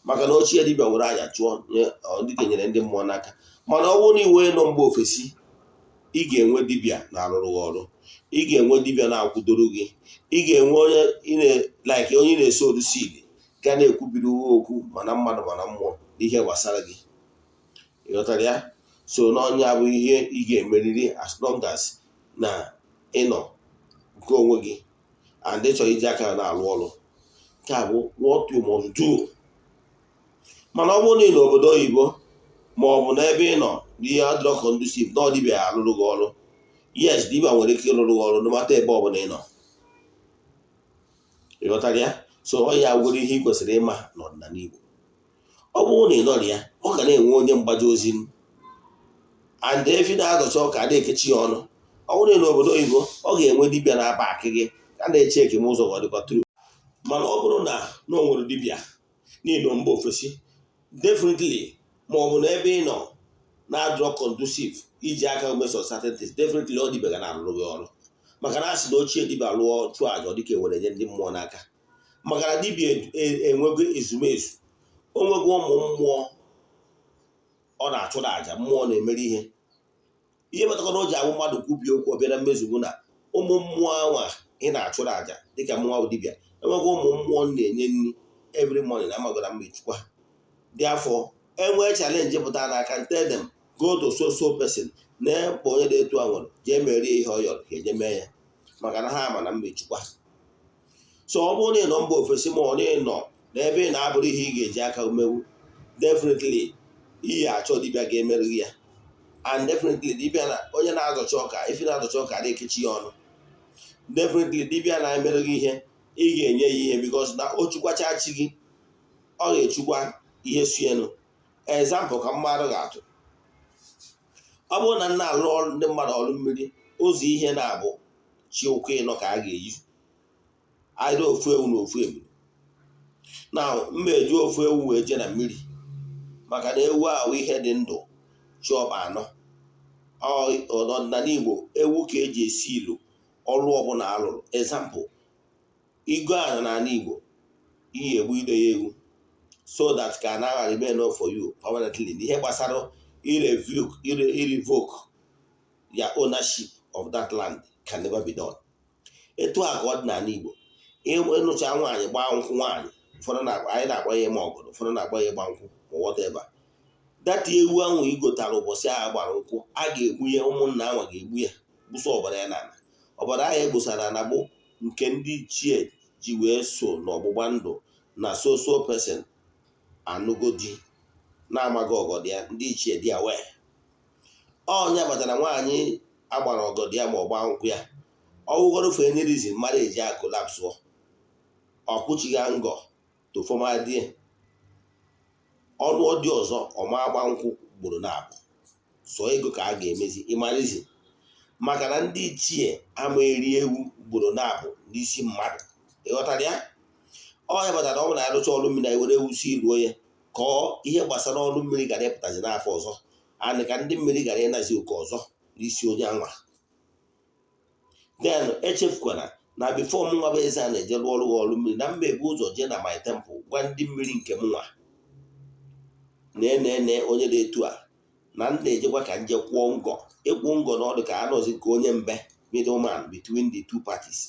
maka na ochie dibịa were aja chụọ nye dịka nyere ndị mmụọ n'aka. Mana ọ bụrụ na iwe nọ mgbe ofesi, ị ga-enwe dibịa na-arụrụ gị ọrụ, ị ga-enwe dibịa na-akwụdoro gị, ị ga-enwe onye like onye na-eso odu seed ga na-ekwubiri okwu, mana mmadụ mana mmụọ n'ihe gbasara gị. Ịghọtara ya? So n'ọnya bụ ihe ị ga-emeriri as long as na ịnọ nke onwe gị and ị chọrọ iji aka na-arụ ọrụ. Nke a bụ what you must do. Mana ọ bụrụ na ị n'obodo oyibo, ma ọ bụ n'ebe ị nọ n'ihe adịrọ conducive na ọ dibịa arụrụ gị ọrụ, yes, dibịa nwere ike ịrụrụ gị ọrụ n'mata ebe ọbụla ị nọ. Ịghọtara ya? So ọ ya gwere ihe ị kwesịrị ịma n'ọdịnala Igbo. Ọ bụrụ na ị nọrọ ya, ọ ga na-enwe onye mgbaji ozi and efi na-adọcha ọka ada ekechi ya ọnụ. Ọ bụrụ na n'obodo oyibo, ọ ga-enwe dibịa na-aba akị gị ka na-eche ekem ụzọ ka ọ dịkwa true. Mana ọ bụrụ na na o nwere dibịa n'ịnọ mba ofesi, definitely, ma ọ bụ na ebe ị nọ na-adịrọ conducive iji aka meso certain things, definitely ọ dibịa ga na-arụrụ gị ọrụ, maka na asị na ochie dibịa lụọ chụọ àjà, ọ dịka ewere nye ndị mmụọ n'aka, maka na dibịa enwego ezumezu, o nwego ụmụ mmụọ ọ na-achụrụ àjà, mmụọ na-emere ihe. Ihe kpatakwana o ji abụ mmadụ kwubie okwu ọ bịara mmezu bụ na ụmụ mmụọ anwa ị na-achụrụ àjà, dịka mmụọ bụ dibịa, enwego ụmụ mmụọ na-enye nri every morning na amagora mma echukwa dị afọ enwee challenge pụtara n'aka, tell them, "Go to so so person," na-ekpo onye dị etu a nwere jee merie ihe ọ yọrọ ka eje mee ya, maka na ha ama na mma echukwa. So ọ bụrụ na ị nọ mba ofesi, ma ọ na ị nọ n'ebe ị na-abụrụ ihe ị ga-eji aka mewu, definitely iyi achọ dibịa ga-emerụ gị ya. And definitely dibịa na onye na-azọcha ọka, efi na-azọcha ọka adị ekechi ya ọnụ. Definitely dibịa na-emerụ gị ihe, ị ga-enye ya ihe, because na o chukwacha chi gị, ọ ga-echukwa ihe suenu. Example ka mmadụ ga-atụ: ọ bụrụ na nna alụ ọrụ ndị mmadụ ọrụ mmiri, ụzọ ihe na-abụ chi ụkwụ ịnọ ka a ga-eyi either ofu ewu na ofu ebulu na mma eji ofu ewu wee jee na mmiri, maka na ewu ahụ ihe dị ndụ chi ọkpa anọ. Ọdịnala Igbo, ewu ka eji esi ilu ọrụ ọbụla alụrụ. Example, igo ana n'ala Igbo, iyi egbu ide ya ewu so that ka na remain for you permanently. Ihe gbasara irrevoke your ownership of that land can never be done. Etu a ka ọ dị n'ala Igbo. Ịnụcha nwaanyị, gbaa nkwụ nwaanyị, ụfọdụ anyị na-akpọ ya ịma ọgọdọ, ụfọdụ na-akpọ ya ịgba nkwụ, ma whatever. Data ewu ahụ i gotara ụbọchị ahụ gbara nkwụ, a ga-egbu ya, ụmụnna ahụ ga-egbu ya, gbụsa ọbara ya n'ala. Ọbara ahụ egbusara na bụ nke ndị ichie ji wee so n'ọgbụgba ndụ na so so person anụgo di na-amaghị ọgọdọ ya. Ndị ichie dị aware ọnya batara nwaanyị agbara ọgọdọ ya ma ọ gbaa nkwụ ya, ọwụgoro for any reason marriage ya collapse, ọ kwụchighị ngọ to formal di ọnụ ọdị ọzọ, ọma agba nkwụ gburu na abụ sọ ego ka a ga-emezi ịmarizi, maka na ndị ichie ama eri ewu ugboro na-abụ n'isi mmadụ. Ịghọtara ya? Ọ ya batara ọ bụ na arụcha ọrụ mmiri, anyị were ewu si ruo ya ka ọ ihe gbasara ọrụ mmiri gara ịpụtazi n'afọ ọzọ, and ka ndị mmiri gara ịnazi oke ọzọ n'isi onye anwa. Then echefukwana na before m nwa bụ eze a na-eje rụọ ọrụ ọrụ mmiri na mba, ebu ụzọ jee na my temple gwa ndị mmiri nke m nwa na-ene onye dị etu a na m na-ejekwa ka nje kwụọ ngọ. Ịkwụ ngọ na ọdụ ka anọzi nke onye mbe, middleman between the two parties,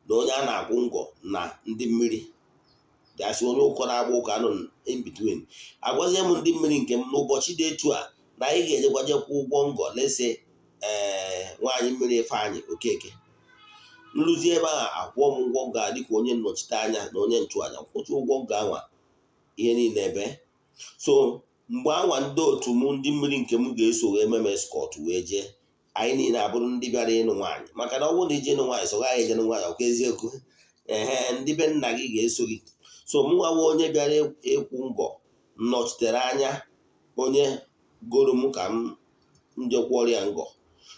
na onye a na-akwụ ngọ na ndị mmiri. Gasị onye ụkọ na-agba ụka nọ in between. Agwazie m ndị mmiri nke m n'ụbọchị dị etu a na anyị ga-ejekwaje kwụ ụgwọ ngọ lese ee nwaanyị mmiri Ifeanyị Okeke. Nrụzi ebe ahụ, akwụọ m ụgwọ ngọ a dịka onye nnọchite anya na onye nchụaja, kwụcha ụgwọ ngọ anwa, ihe niile ebe. So mgbe anwa, ndị otu m, ndị mmiri nke m ga-eso wee meme escort wee jee. Anyị niile abụrụ ndị bịara ịnụ nwaanyị, maka na ọ bụrụ na ije ịnụ nwaanyị, so gaghị eje nụ nwaanyị. Ọkwa eziokwu? Ehe, ndị be nna gị ga-eso gị. So mụ nwa onye bịara ịkwụ ngọ nnọchitere anya onye goro m ka m njekwụọrọ ya ngọ.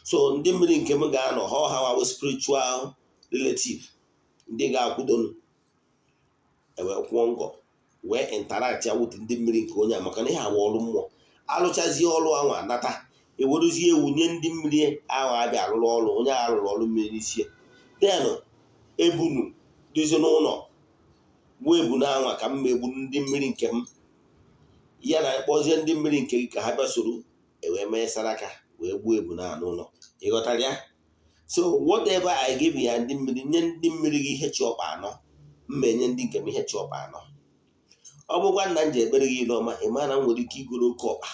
So ndị mmiri nke m ga-anọ ha ọha wawo spiritual relative, ndị ga-akwụdonu ewee kwụọ ngọ, wee interact ya with ndị mmiri nke onye a, maka na ihe awa ọrụ mmụọ. Alụchazie ọrụ ahụ, anata, eweruzie ewu nye ndị mmiri ahụ abịa arụrụ ọrụ onye ahụ arụrụ ọrụ mmiri n'isi. Then ebunu dozie n'ụlọ, gbuo ebunu anwa ka m ma egburu ndị mmiri nke m ya na kpọzie ndị mmiri nke gị ka ha bịa soro ewee mee saraka wee gbuo ebunu ahụ n'ụlọ. Ịghọtara ya? So whatever I give ya, ndị mmiri nye ndị mmiri gị ihe chi ọkpa anọ, mma enye ndị nke m ihe chi ọkpa anọ. Ọ bụkwa nna m ji ekpere gị ile ọma, ị ma na m nwere ike igoro oke ọkpa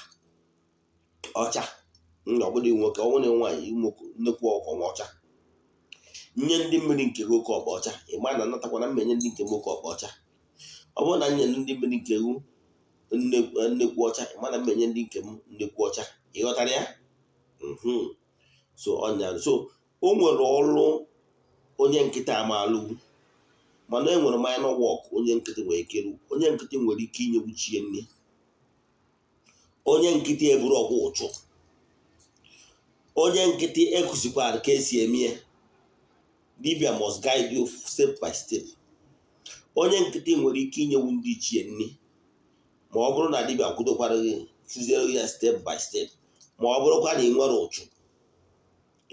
ọcha. Ọ bụrụ nwoke, ọ bụrụ nwaanyị, nnukwu ọkọ nwa ọcha, nye ndị mmiri nke gị oke ọkpa ọcha. Ị ma na natakwana mma enye ndị nke m oke ọkpa ọcha. Ọ bụrụ na m nyere ndị mmiri nke gị nnekwu ọcha, ị ma na mma enye ndị nke m nnekwu ọcha. Ị ghọtara ya? So ọnya, so o nwere ọrụ onye nkịta ama alụgwu, mana e nwere minor work onye nkịtị nwere ike ịrụ. Onye nkịtị nwere ike inye chie nne. Onye nkịtị eburu ọgwụ ụchụ. Onye nkịtị ekụzikwara ka esi eme ya. Dibia must guide you step by step. Onye nkịtị nwere ike inyewu ndị ichie nne, ma ọ bụrụ na dibia kwudokwara gị, kụziere ya step by step, ma ọ bụrụkwa na ị nwere ụchụ.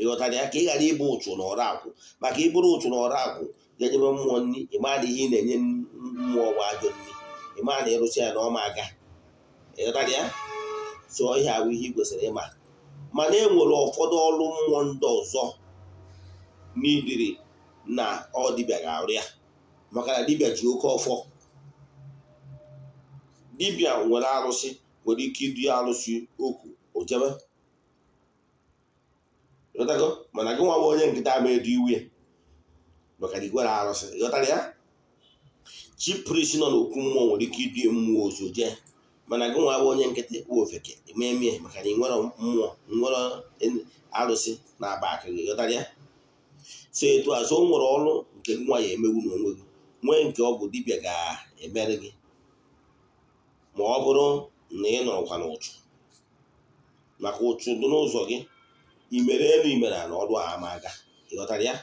Ịghọtara ya? Ka ị ghara ịbụ ụchụ na ọrụ akwụ, maka ịbụrụ ụchụ na ọrụ akwụ ga-enyebe mmụọ nri, ịma na ihe ị na-enye mmụọ bụ ajọ nri. Ịma na ịrụcha ya na ọma aga. Ịghọtara ya? So ihe abụ ihe ị kwesịrị ịma. Mana e nwere ụfọdụ ọrụ mmụọ ndị ọzọ n'idiri na ọ dibịa ga-arụ ya, maka na dibịa ji oke ọfọ. Dibịa nwere arụsị, nwere ike idu ya arụsị okwu ojebe. Ịghọtago? Mana gị nwa bụ onye nkịta ama edu iwu ya, maka na igwere arụsị. Ịghọtara ya? Chief priest nọ n'okwu mmụọ nwere ike idu mmụọ ozu jee, mana gị nwa bụ onye nkịtị bụ ofeke ememie, maka na ị nwere mmụọ, nwere arụsị na-aba aka gị. Ịghọtara ya? So etu a, so o nwere ọrụ nke gị nwa ya emewu n'onwe gị, nwee nke ọ bụ dibịa ga-emere gị, ma ọ bụrụ na ị nọrọkwa n'ụchụ, maka ụchụ dị n'ụzọ gị, imere elu imere na ọrụ a ama aga. Ịghọtara ya?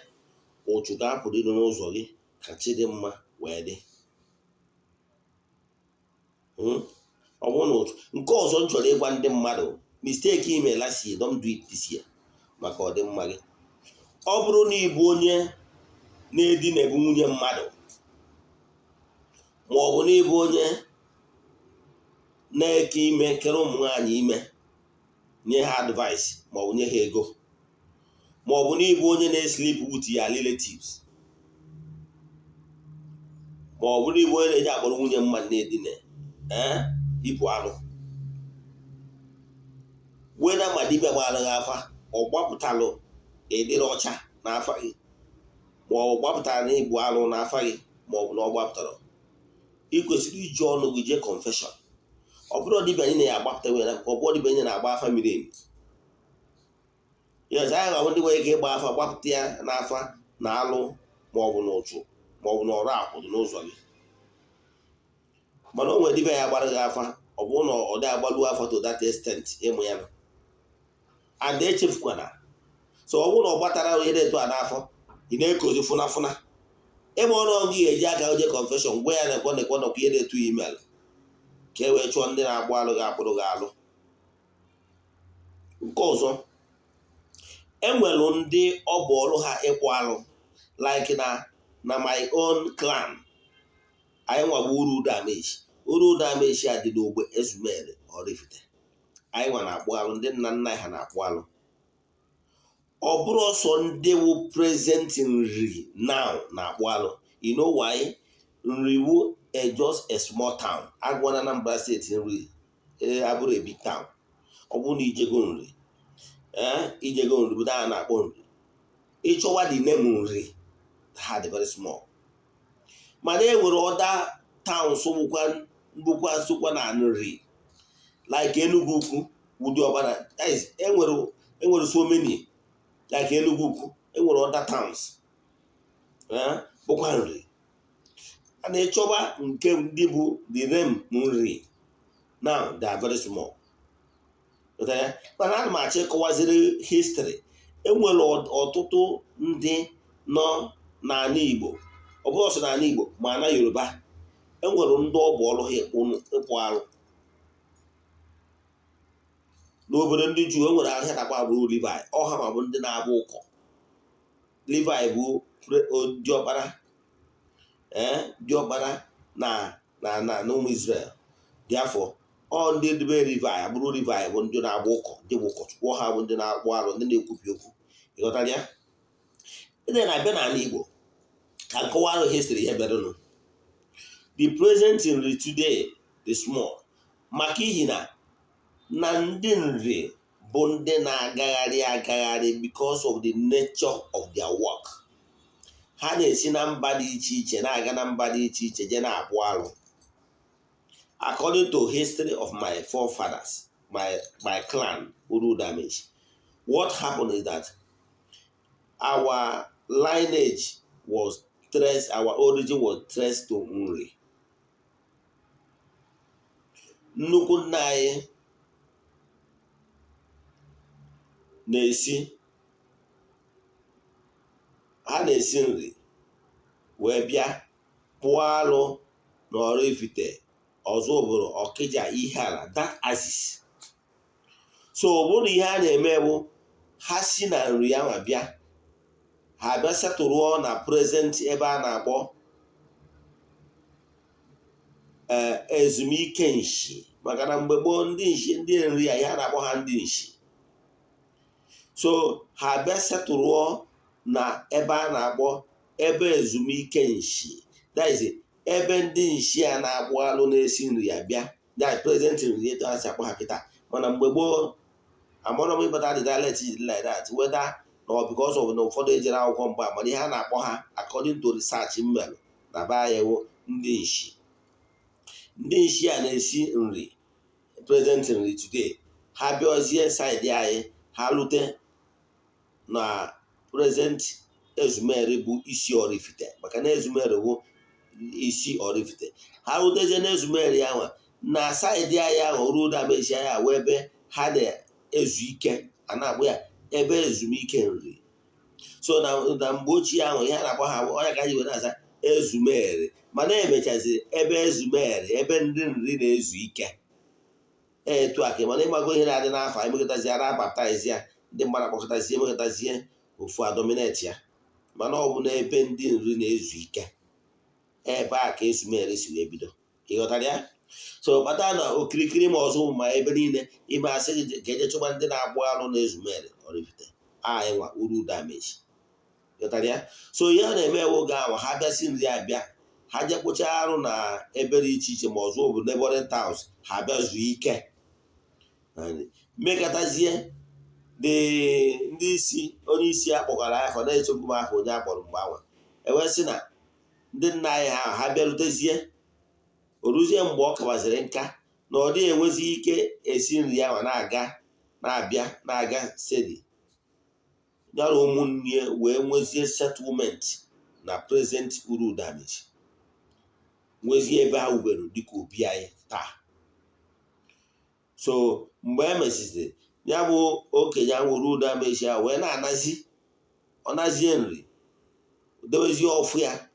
Ụchụ ga-apụrụ ịdị n'ụzọ gị ka chi dị mma wee dị. Ọ bụrụ na ụchụ nke ọzọ m chọrọ ịgwa ndị mmadụ, mistake ime last year, don't do it this year, maka ọdịmma gị. Ọ bụrụ na ị bụ onye na-edina ebu nwunye mmadụ, ma ọ bụ na ịbụ onye na-eke ime, kere ụmụ nwaanyị ime, nye ha advice, ma ọ bụ nye ha ego, ma ọ bụ na ịbụ onye na-esleep with your relatives, ma ọ bụ na ịbụ onye na-eji akpọrọ nwunye mmadụ na-edina, ee, ịbụ alụ weda, ma dibịa gbara gị afa, ọ gbapụtalụ ịdịrị ọcha n'afa gị, ma ọ gbapụtara na ịbụ alụ n'afa gị, ma ọ bụ na ọ gbapụtara, ị kwesịrị iji ọnụ gị jee confession. Ọ bụrụ dibịa anyị na-agbapụta were, ka ọ bụrụ dibịa anyị na-agba afa miri emi. Yes, anyị ga-abụ ndị nwere ike ịgba afa, gbapụta ya n'afa na alụ, ma ọ bụ na ụchụ, ma ọ bụ na ọrụ akwụ dị n'ụzọ gị. Mana o nwere dibịa ya gbara gị afa, ọ bụrụ na ọ dị agbalu afa to that extent ịmụ ya nọ and echefukwana. So ọ bụrụ na ọ gbatara ihe dị etu a n'afọ, ị na-ekozi fụna fụna ịma ọnụ gị, ga-eji aka oje confession, gwa ya na-ekwe na-ekwe nakwa ihe na-etu email, ka e wee chụọ ndị na-agba alụ gị akpụrụ gị alụ. Nke ọzọ, enwelu ndị ọ bụ ọrụ ha ịkpụ alụ, like na my own clan anyị nwagbu uru damage. Uru damage a dị n'ogbe Ezumere Oraifite. Anyị nwa na-akpụ alụ, ndị nna nna ha na-akpụ alụ. Ọ bụrụ ọsọ ndị wụ present Nri now na-akpụ alụ. You know why? Nri wu a just a small town. Agụọ na Anambra State, Nri abụrụ a big town. Ọ bụrụ na ijego Nri, ee, ijego Nri, obodo a na-akpọ Nri, ịchọwa the name Nri, ha dị very small. Mana e nwere other towns bụkwa bụkwa sokwa na Nri, like Enugu Ukwu, ụdị ọbara enwere so many, like Enugu Ukwu. Enwere other towns bụkwa Nri. A na-echọba nke ndị bụ the name Nri now, they are very small. Mana ana m achọ ịkọwaziri history. Enwere ọtụtụ ndị nọ n'ala Igbo, ọ bụrụ ọsọ n'ala Igbo ma na Yoruba, enwere ndị ọ bụ ọrụ ha ịkpụ arụ. N'obodo ndị Juu, enwere ahịa na-akpọ agbụrụ Levi. Ọha ma bụ ndị na-abụ ụkọ Levi bụ diọkpara, ee, diọkpara na ụmụ Israel dị afọ. Ọ ndị debe Levi, agbụrụ Levi, bụ ndị na-agba ụkọ, ndị bụ ụkọchukwu ha, bụ ndị na-akpụ arụ, ndị na-ekwubi okwu. Ịghọtara ya? Ede na-abịa n'ala Igbo ka nkọwa arụ history ihe bịaranụ. The present Nri today dị small maka ihi na ndị Nri bụ ndị na-agagharị agagharị because of the nature of their work. Ha na-esi na mba dị iche iche na-aga na mba dị iche iche je na-akpụ arụ. According to history of my forefathers, my clan Uru Damage, what happened is that our lineage was traced, our origin was traced to Nri. Nnukwu nna anyị na-esi, ha na-esi Nri wee bịa pụọ alụ n'Oraifite, Ọzụbụlụ, Ọkịja, Ihiala, that axis. So ọ bụrụ na ihe a na-eme bụ ha si na Nri ahụ bịa, ha bịa setụrụọ na present ebe a na-akpọ ezumike nshi, maka na mgbe gboo, ndị nshi, ndị Nri a, ihe a na-akpọ ha ndị nshi. So ha bịa setụrụọ na ebe a na-akpọ ebe ezumike nshi, that is ebe ndị nshi a na-akpụ alụ na-esi nri abịa, that present Nri etu ha si akpọ ha kịta. Mana mgbe gboo, amara m ịkpata the dialect is like that, whether na ọ because of na ụfọdụ ejere akwụkwọ mgbe a. Mana ihe a na-akpọ ha, according to research m mere na be anyị, wụ ndị nshi. Ndị nshi a na-esi Nri, present Nri today, ha bịazie side anyị, ha rute na present Ezumeri, bụ isi Oraifite, maka na Ezumeri bụ isi Oraifite. Ha rutezie na Ezumeri ahụ na side anyị ahụ, ruo damechi anyị ahụ, ebe ha na-ezu ike, a na-akpọ ya ebe ezumike Nri. So na mgbe ochie ahụ, ihe a na-akpọ ha, onye ka anyị were aza Ezumeri, mana emechaziri ebe Ezumeri, ebe ndị Nri na-ezu ike. Etu a ka mana ịgbago ihe na-adị n'afọ anyị mekọtazie ara baptize ya, ndị mmadụ akpọkọtazie, emekọtazie ofu adominate ya. Mana ọ bụ n'ebe ndị Nri na-ezu ike, ebe a ka Ezumeri si wee bido. Ịghọtara ya? So kpata na okirikiri ma ọzọ ma ebe niile ime asị gị ka eje chụba ndị na-agbụ alụ na Ezumeri Oraifite anyị nwa uru damage. Ghọtara ya? So ihe a na-eme ewe oge ahụ, ha bịa si Nri abịa, ha jee kpụchaa arụ na ebe dị iche iche, ma ọzọ bụ neighboring towns, ha bịa zuo ike, mekọtazie dị ndị isi. Onye isi a kpọkọrọ afọ na-echekwu m afọ onye a kpọrọ mgbe anwa ewee sị na ndị nna anyị ha, ha bịarutezie, o ruzie mgbe ọ kabaziri nka na ọ dịghị enwezi ike esi nri ahụ na-aga na-abịa na-aga steady ya na ụmụnne wee nwezie settlement na present Uru Damage, nwezie ebe ha wubere dịka obi anyị taa. So mgbe e mesịrị, ya bụ okenye ahụ Uru Damage ahụ wee na-anazi, ọ nazie Nri, debezie ọfụ ya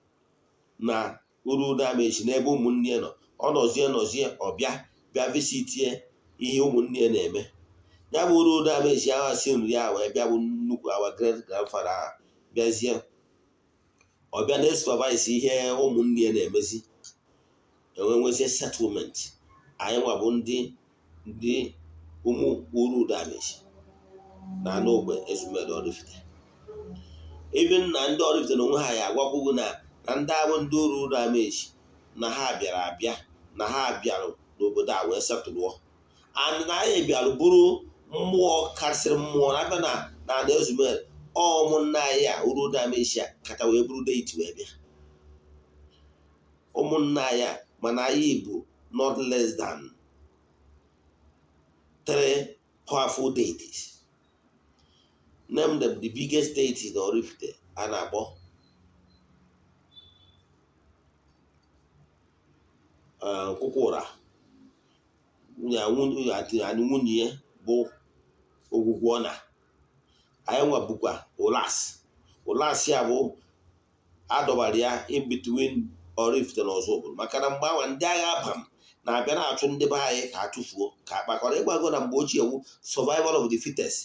na Uru Damage n'ebe ụmụnne nọ. Ọ nọzie nọzie, ọbịa bịa visitie ihe ụmụnne ya na-eme. Ya bụ Uru Damage ahụ si Nri ahụ wee bịa, bụ nnukwu our great grandfather ahụ, bịazie, ọbịa na-supervise ihe ụmụnne ya na-emezi, enwe nwezie settlement. Anyị nwa bụ ndị ụmụ Uru Damage na anụ ogbe Ezumeri Oraifite. Even na ndị Oraifite na onwe ha ya agwakwugo na ndị abụ ndị Uru Damage. Na ha bịara abịa, na ha bịara n'obodo a wee setụlụọ, and na anyị bịara bụrụ mmụọ karịsịrị mmụọ na-abịa na na Ezumere. Ụmụnna anyị a uru na Asia kacha wee bụrụ deity wee bịa, ụmụnna anyị a. Mana anyị bụ not less than three powerful deities. Name them. The biggest deity na Oraifite a na-akpọ Nkwụkwụra, nwunye ya bụ Ogwugwuọna. Anyị nwa bụkwa Ụlas. Ụlas ya bụ adọbara ya in between Oraifite na Ọzụbụlụ, maka na mgbe anwa ndị agha Abam na-abịa na-achụ ndị be anyị ka achụfuo ka akpakọrọ. Ịgbago na mgbe ochie wu survival of the fittest.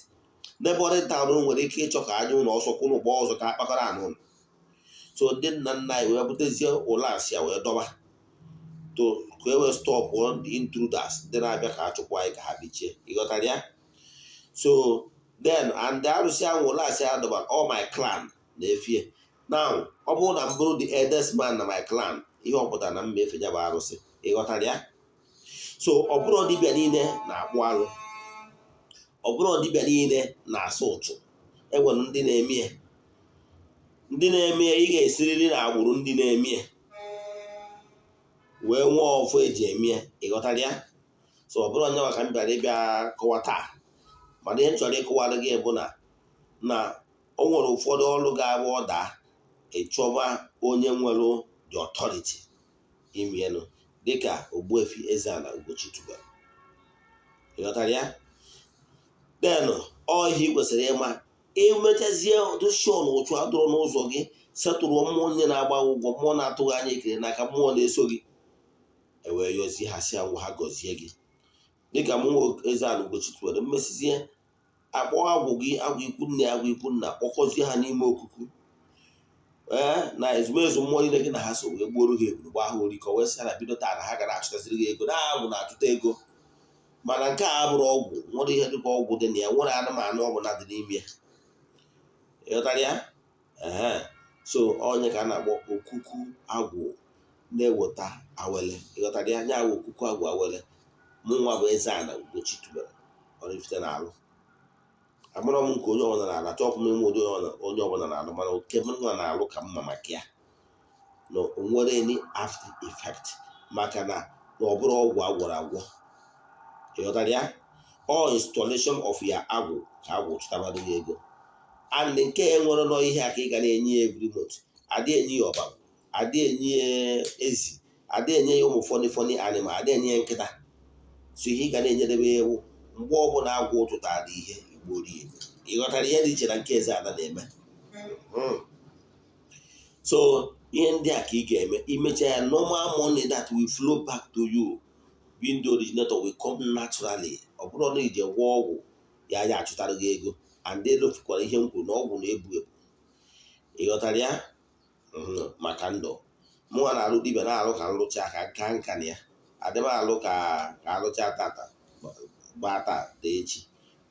Neighboring town nwere ike ịchọ ka anya ụlọ ọsọ kwụrụ gbaa ọzọ ka akpakọrọ anụ ụlọ. So ndị nna nna anyị wee butezie Ụlas ya wee dọba to ka e wee stop the intruders, ndị na-abịa ka achụpụ anyị ka ha bichie. Ịghọtara ya? So then, and arụsị ahụ Ụlas ya dọbara, all my clan na-efie. Now, ọ bụrụ na m bụrụ the eldest man na my clan, ihe ọ pụtara na m efe ya bụ arụsị. Ịghọtara ya? So ọ bụrụ dibịa niile na-akpụ alụ, ọ bụrụ dibịa niile na-asụ ụchụ. Enwere ndị na-eme ya, ndị na-eme ya. Ị ga-esiriri na agbụrụ ndị na-eme ya wee nwee ọfọ eji eme ya. Ịghọtara ya? So ọ bụrụ onye maka m bịara ịbịa kọwa taa, mana ihe m chọrọ ịkọwara gị bụ na o nwere ụfọdụ ọrụ ga-abụ ọ daa, ịchọba onye nwere the authority imienụ, dịka Ogbuefi Eze-Ana Ugochi tubelu. Ịghọtara ya? Then ọ ihe ị kwesịrị ịma, imechazie doshon ụchụ adụrụ n'ụzọ gị, setụrụ mmụọ onye na-agba ụgwọ, mmụọ na-atụghị anya ekele n'aka, mmụọ na-eso gị, ewee yọzie ha si ngwa ha gọzie gị. Dịka mụ nwe Eze-Ana Ugochi tubelu, mmesizie akpọ agwụ gị, agwụ ikwu nne, agwụ ikwu nna, kpọkọzie ha n'ime okuku, ee, na ezumezu mmụọ niile gị na ha so, wee gbuoro ha ebulu, gbaa ha orikọ, wee sị na bido taa na ha gara achụtasịrị gị ego na agwụ na-achụta ego. Mana nke a abụrụ ọgwụ nwere ihe dịka ọgwụ dị na ya, nwere anụmanụ ọbụla dị n'ime ya. Ịghọtara ya? Ee. So onye ka a na-akpọ okuku agwụ na-eweta awele. Ịghọtara ya? Nya awụ okuku agwụ awele. Mụ nwa bụ Eze-Ana Ugochi tubelu Oraifite na-alụ. Amụrọ m nke onye ọbụla na-alụ, achọghị m ịnwe ụdị onye ọbụla na-alụ, mana oke m nwa na-alụ ka mma maka ya na o nwere any after effect, maka na ọ bụrụ ọgwụ agwọrọ agwọ. Ịghọtara ya? All installation of ya agwụ ka agwụ chụtabara gị ego. And nke ya nwere nọ ihe a ka ị ga na-enye ya every month. Adị enye ya ọbara, adị enye ya ezi, adị enye ya ụmụ funny funny animal, adị enye ya nkịta. So ihe ị ga na-enyedebe ya ewu, mgbe ọbụla agwụ ụtụtara ihe igbo rie. Ịghọtara ihe dị iche na nke Eze-Ana na-eme? So ihe ndị a ka ị ga-eme. Imecha ya, normal money that will flow back to you being the originator will come naturally. Ọ bụrụ na ije gwọọ ọgwụ ya, ya achụtara gị ego. And elofukwara ihe m kwuru na ọgwụ na-ebu ebu. Ịghọtara ya? Maka ndụ mụnwa na-alụ dibịa, na-alụ ka nlụcha ka nka nka na ya adị m alụ ka alụcha tata gbaa taa dị echi.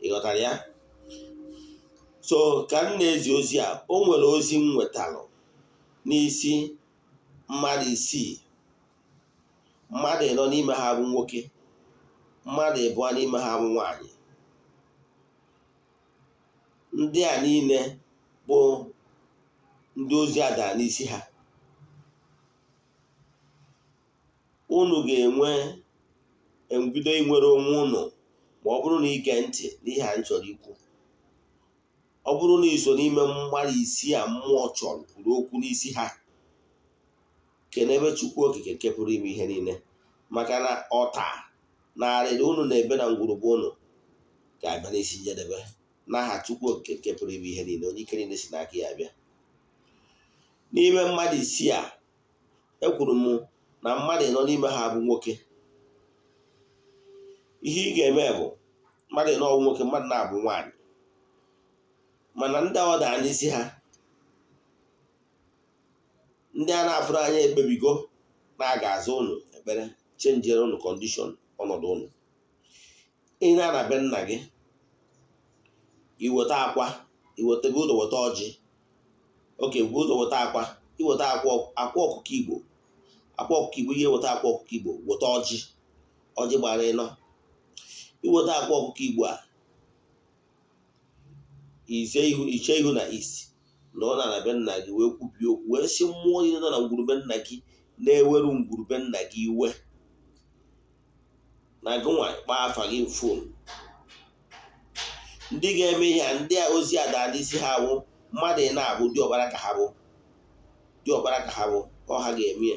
Ịghọtara ya? So ka m na-ezi ozi a, o nwere ozi m nwetalụ n'isi mmadụ 6. Mmadụ 4 n'ime ha bụ nwoke, mmadụ 2 n'ime ha bụ nwaanyị. Ndị a niile bụ ndị ozi a dara n'isi ha. Unu ga-enwe mbido inwere onwe unu ma ọ bụrụ na ige ntị n'ihe a m chọrọ ikwu. Ọ bụrụ na iso n'ime mmadụ 6 a mmụọ chọrọ kwuru okwu n'isi ha, kenebe Chukwu Okike nke pụrụ ime ihe niile, maka na ọta na arịrị unu na-ebe na ngwurugwu unu ga-abịa n'isi njedebe, n'aha Chukwu Okike nke pụrụ ime ihe niile, onye ike niile si n'aka ya abịa. N'ime mmadụ 6 a, ekwuru m na mmadụ 4 n'ime ha bụ nwoke. Ihe ị ga-eme bụ mmadụ 4 bụ nwoke, mmadụ na-abụ nwaanyị. Mana ndị ọ daa n'isi ha, ndị a na-afụrụ anya ekpebigo na a ga-aza unu ekpere, chenjiere unu condition, ọnọdụ unu. Ị na be nna gị, iweta akwa, iweta bụ ụzọ weta ọjị oke, bụ ụzọ weta akwa, iweta akwa, akwa ọkụkọ Igbo. Akwa ọkụkọ Igbo, ihe weta akwa ọkụkọ Igbo, weta ọjị, ọjị gbara ịnọ. Iweta akwa ọkụkọ Igbo a, iche ihu, iche ihu na east na ọ na be nna gị, wee kwubie okwu, wee sị mmụọ niile nọ na ngwurube nna gị na-eweru ngwurube nna gị iwe na gịnwa, kpaa afa gị phone. Ndị ga-eme ihe a, ndị a ozi a daa n'isi ha, bụ mmadụ ị na-abụ diọkpara ka ha bụ, diọkpara ka ha bụ, ọ ha ga-eme ya.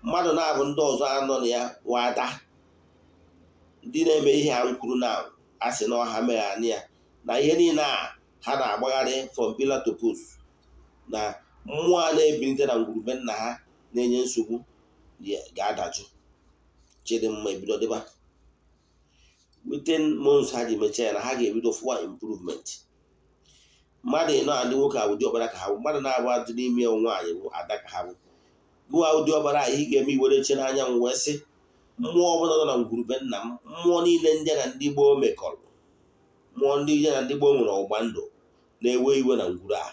Mmadụ na-abụ ndị ọzọ anọ na ya bụ ada. Ndị na-eme ihe a m kwuru na asị na ọha mere anị ya na ihe niile a ha na-agbagharị from pillar to post, na mmụọ a na-ebilite na ngwurube nna ha na-enye nsogbu ga-adajụ. Chidimma ebido dịba. Within months ha ji mechaa ya, na ha ga-ebido fụwa improvement. Mmadụ ịnọ a, ndị nwoke a bụ diọkpara ka ha bụ, mmadụ na-abụ adị n'ime nwaanyị bụ ada ka ha bụ. Gụwa diọkpara, ihe ị ga-eme, iwere che n'anyanwụ wee sị mmụọ ọbụla nọ na ngwurube nna m, mmụọ niile ndị na ndị gboo mekọrọ, mmụọ ndị ya na ndị gboo nwere ọgbụgba ndụ, na-ewe iwe na ngwuru a,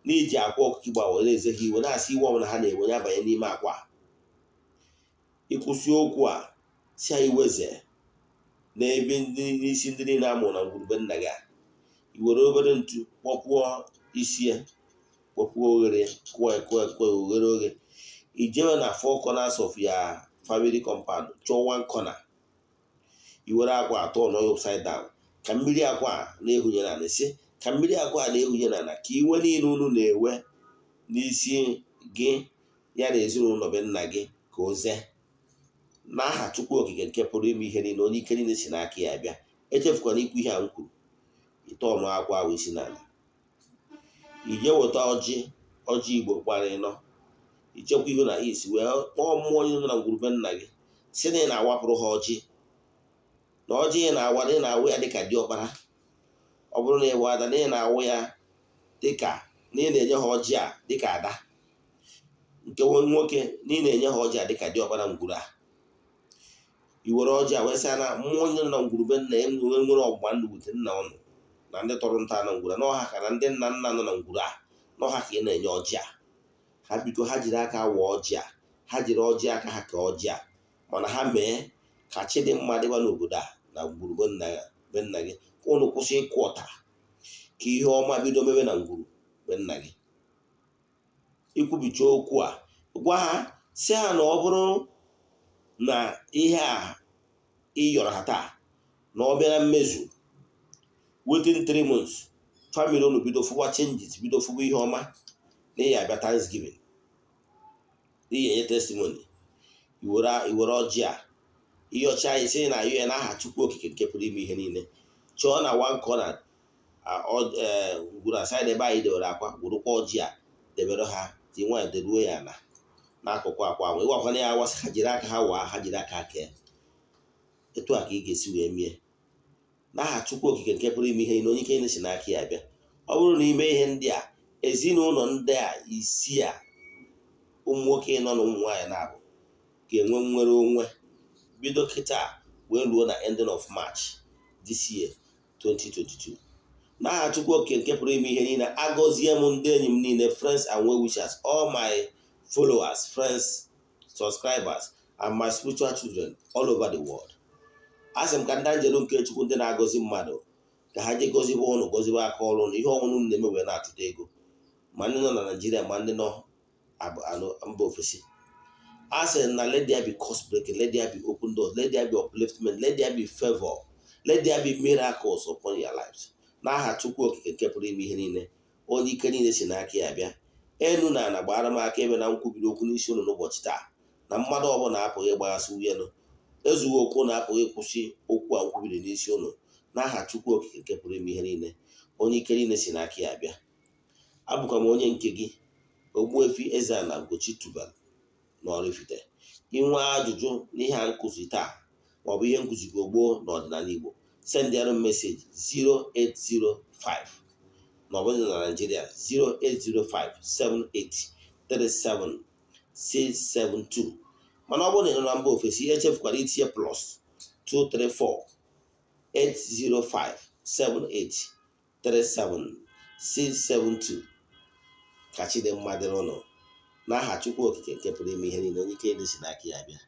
n'iji akwa ọkụkọ Igbo were eze ha iwe, na-asị iwe ọbụla ha na-ewe ya banye n'ime akwa. Ịkwụsị okwu a, si ha iweze n'ebe ndị n'isi ndị niile a mụrụ na ngwurube nna gị a. I were obere ntu kpọpuo isi ya, kpọpuo oghere, kụọ ya, kụọ ya, kụọ ya oghere oghe. Ijewe na four corners of your family compound, chọọ one corner, i were akwa atọ nọ ya upside down, ka mmiri akwa a na-ehunye n'ala, si ka mmiri akwa a na-ehunye n'ala, ka iwe niile unu na-ewe n'isi gị ya na ezinụlọ be nna gị ka o zee, n'aha Chukwu Okike nke pụrụ ime ihe niile, onye ike niile si n'aka ya bịa. Echefukwana ikwu ihe a m kwuru. Ite ọnụ akwa ahụ isi n'ala, ije weta ọjị, ọjị Igbo gbara ịnọ, ichekwa ihu na isi, wee kpọọ mmụọ onye nọ na ngwurube nna gị, si na ị na-awapụrụ ha ọjị, na ọjị ị na-awa, na ị na-awụ ya dịka diọkpara. Ọ bụrụ na ịwụ ada, na ị na-awụ ya dịka na ị na-enye ha ọjị a dịka ada nke nwoke, na ị na-enye ha ọjị a dịka diọkpara ngwuru a. I were ọjị a wee sị na mmụọ onye nọ na ngwurube nna ya nwere ọgbụgba ndụ wute nna ụnụ na ndị tọrọ ntọala ngwuru a, n'ọha ka na ndị nna nna nọ na ngwuru a, n'ọha ka ị na-enye ọjị a. Ha biko, ha jiri aka wụọ ọjị a, ha jiri ọjị aka ha ka ọjị a, mana ha mee ka chi dị mma dịba n'obodo a na ngwuru be nna gị, ka ụnụ kwụsị ịkụ ọta, ka ihe ọma bido mebe na ngwuru be nna gị. Ikwubicha okwu a, gwa ha, si ha na ọ bụrụ na ihe a ị yọrọ ha taa na ọ bịa na mmezu within 3 months, family unu bido fụwa changes, bido fụwa ihe ọma, na ihe abịa Thanksgiving, n'ihi enye testimony. Iwere ọjị a, ịyọcha anyị, sị na ayọ ya n'aha Chukwu Okike nke pụrụ ime ihe niile. Chọọ na one corner ngwuru aside ebe anyị dewere akwa, werekwa ọjị a debere ha, ji nwaanyị deruo ya na n'akụkụ akwa ahụ. Ịwakwana ya awasị, ha jiri aka ha waa, ha jiri aka ha kee. Etu a ka ị ga-esi wee mie n'aha Chukwu Okike nke pụrụ ime ihe niile, onye ike niile si n'aka ya bịa. Ọ bụrụ na ime ihe ndị a, ezinụlọ ndị a isii a, ụmụ nwoke nọ na ụmụ nwaanyị na-abụ, ga-enwe nnwere onwe bido kịta wee ruo na ending of March this year, 2022, n'aha Chukwu Okike nke pụrụ ime ihe niile. Agọzie m ndị enyi m niile, friends and well wishers, all my followers, friends, subscribers and my spiritual children all over the world. A sị m ka ndị anjelu nke Chukwu, ndị na-agọzi mmadụ, ka ha jee gọzibe ụnụ, gọzibe aka ọrụ na ihe ọnwụnụ unu na-eme wee na-achụta ego, ma ndị nọ na Naịjirịa, ma ndị nọ mba ofesi. A sị na let there be curse breaking, let there be open doors, let there be upliftment, let there be favor, let there be miracles upon your lives, n'aha Chukwu Okike nke pụrụ ime ihe niile, onye ike niile si n'aka ya bịa. Elu na ala gbara m aka ebe na nkwubiri okwu n'isi unu n'ụbọchị taa, na mmadụ ọbụla apụghị ịgbaghasị nwunye ezughị okwu na apụghị ịkwụsị okwu a nkwubiri n'isi unu, n'aha Chukwu Okike nke pụrụ ime ihe niile, onye ike niile si n'aka ya bịa. Abụkwa m onye nke gị, Ogbuefi Eze-Ana Ugochi Tubelu na Oraifite. Inwe ajụjụ n'ihe a nkụzi taa maọbụ ihe nkụzigo gboo n'ọdịnala Igbo, sendịara m message 0805, na ọ bụrụ na Naịjirịa, 08057837672. Mana ọ bụrụ na ị nọ na mba ofesi, echefukwara itinye +234 805 78 37 672. Ka Chidimma dịrị ụnụ. N'aha Chukwu Okike nke pụrụ ime ihe niile, onye ike niile si n'aka ya bịa.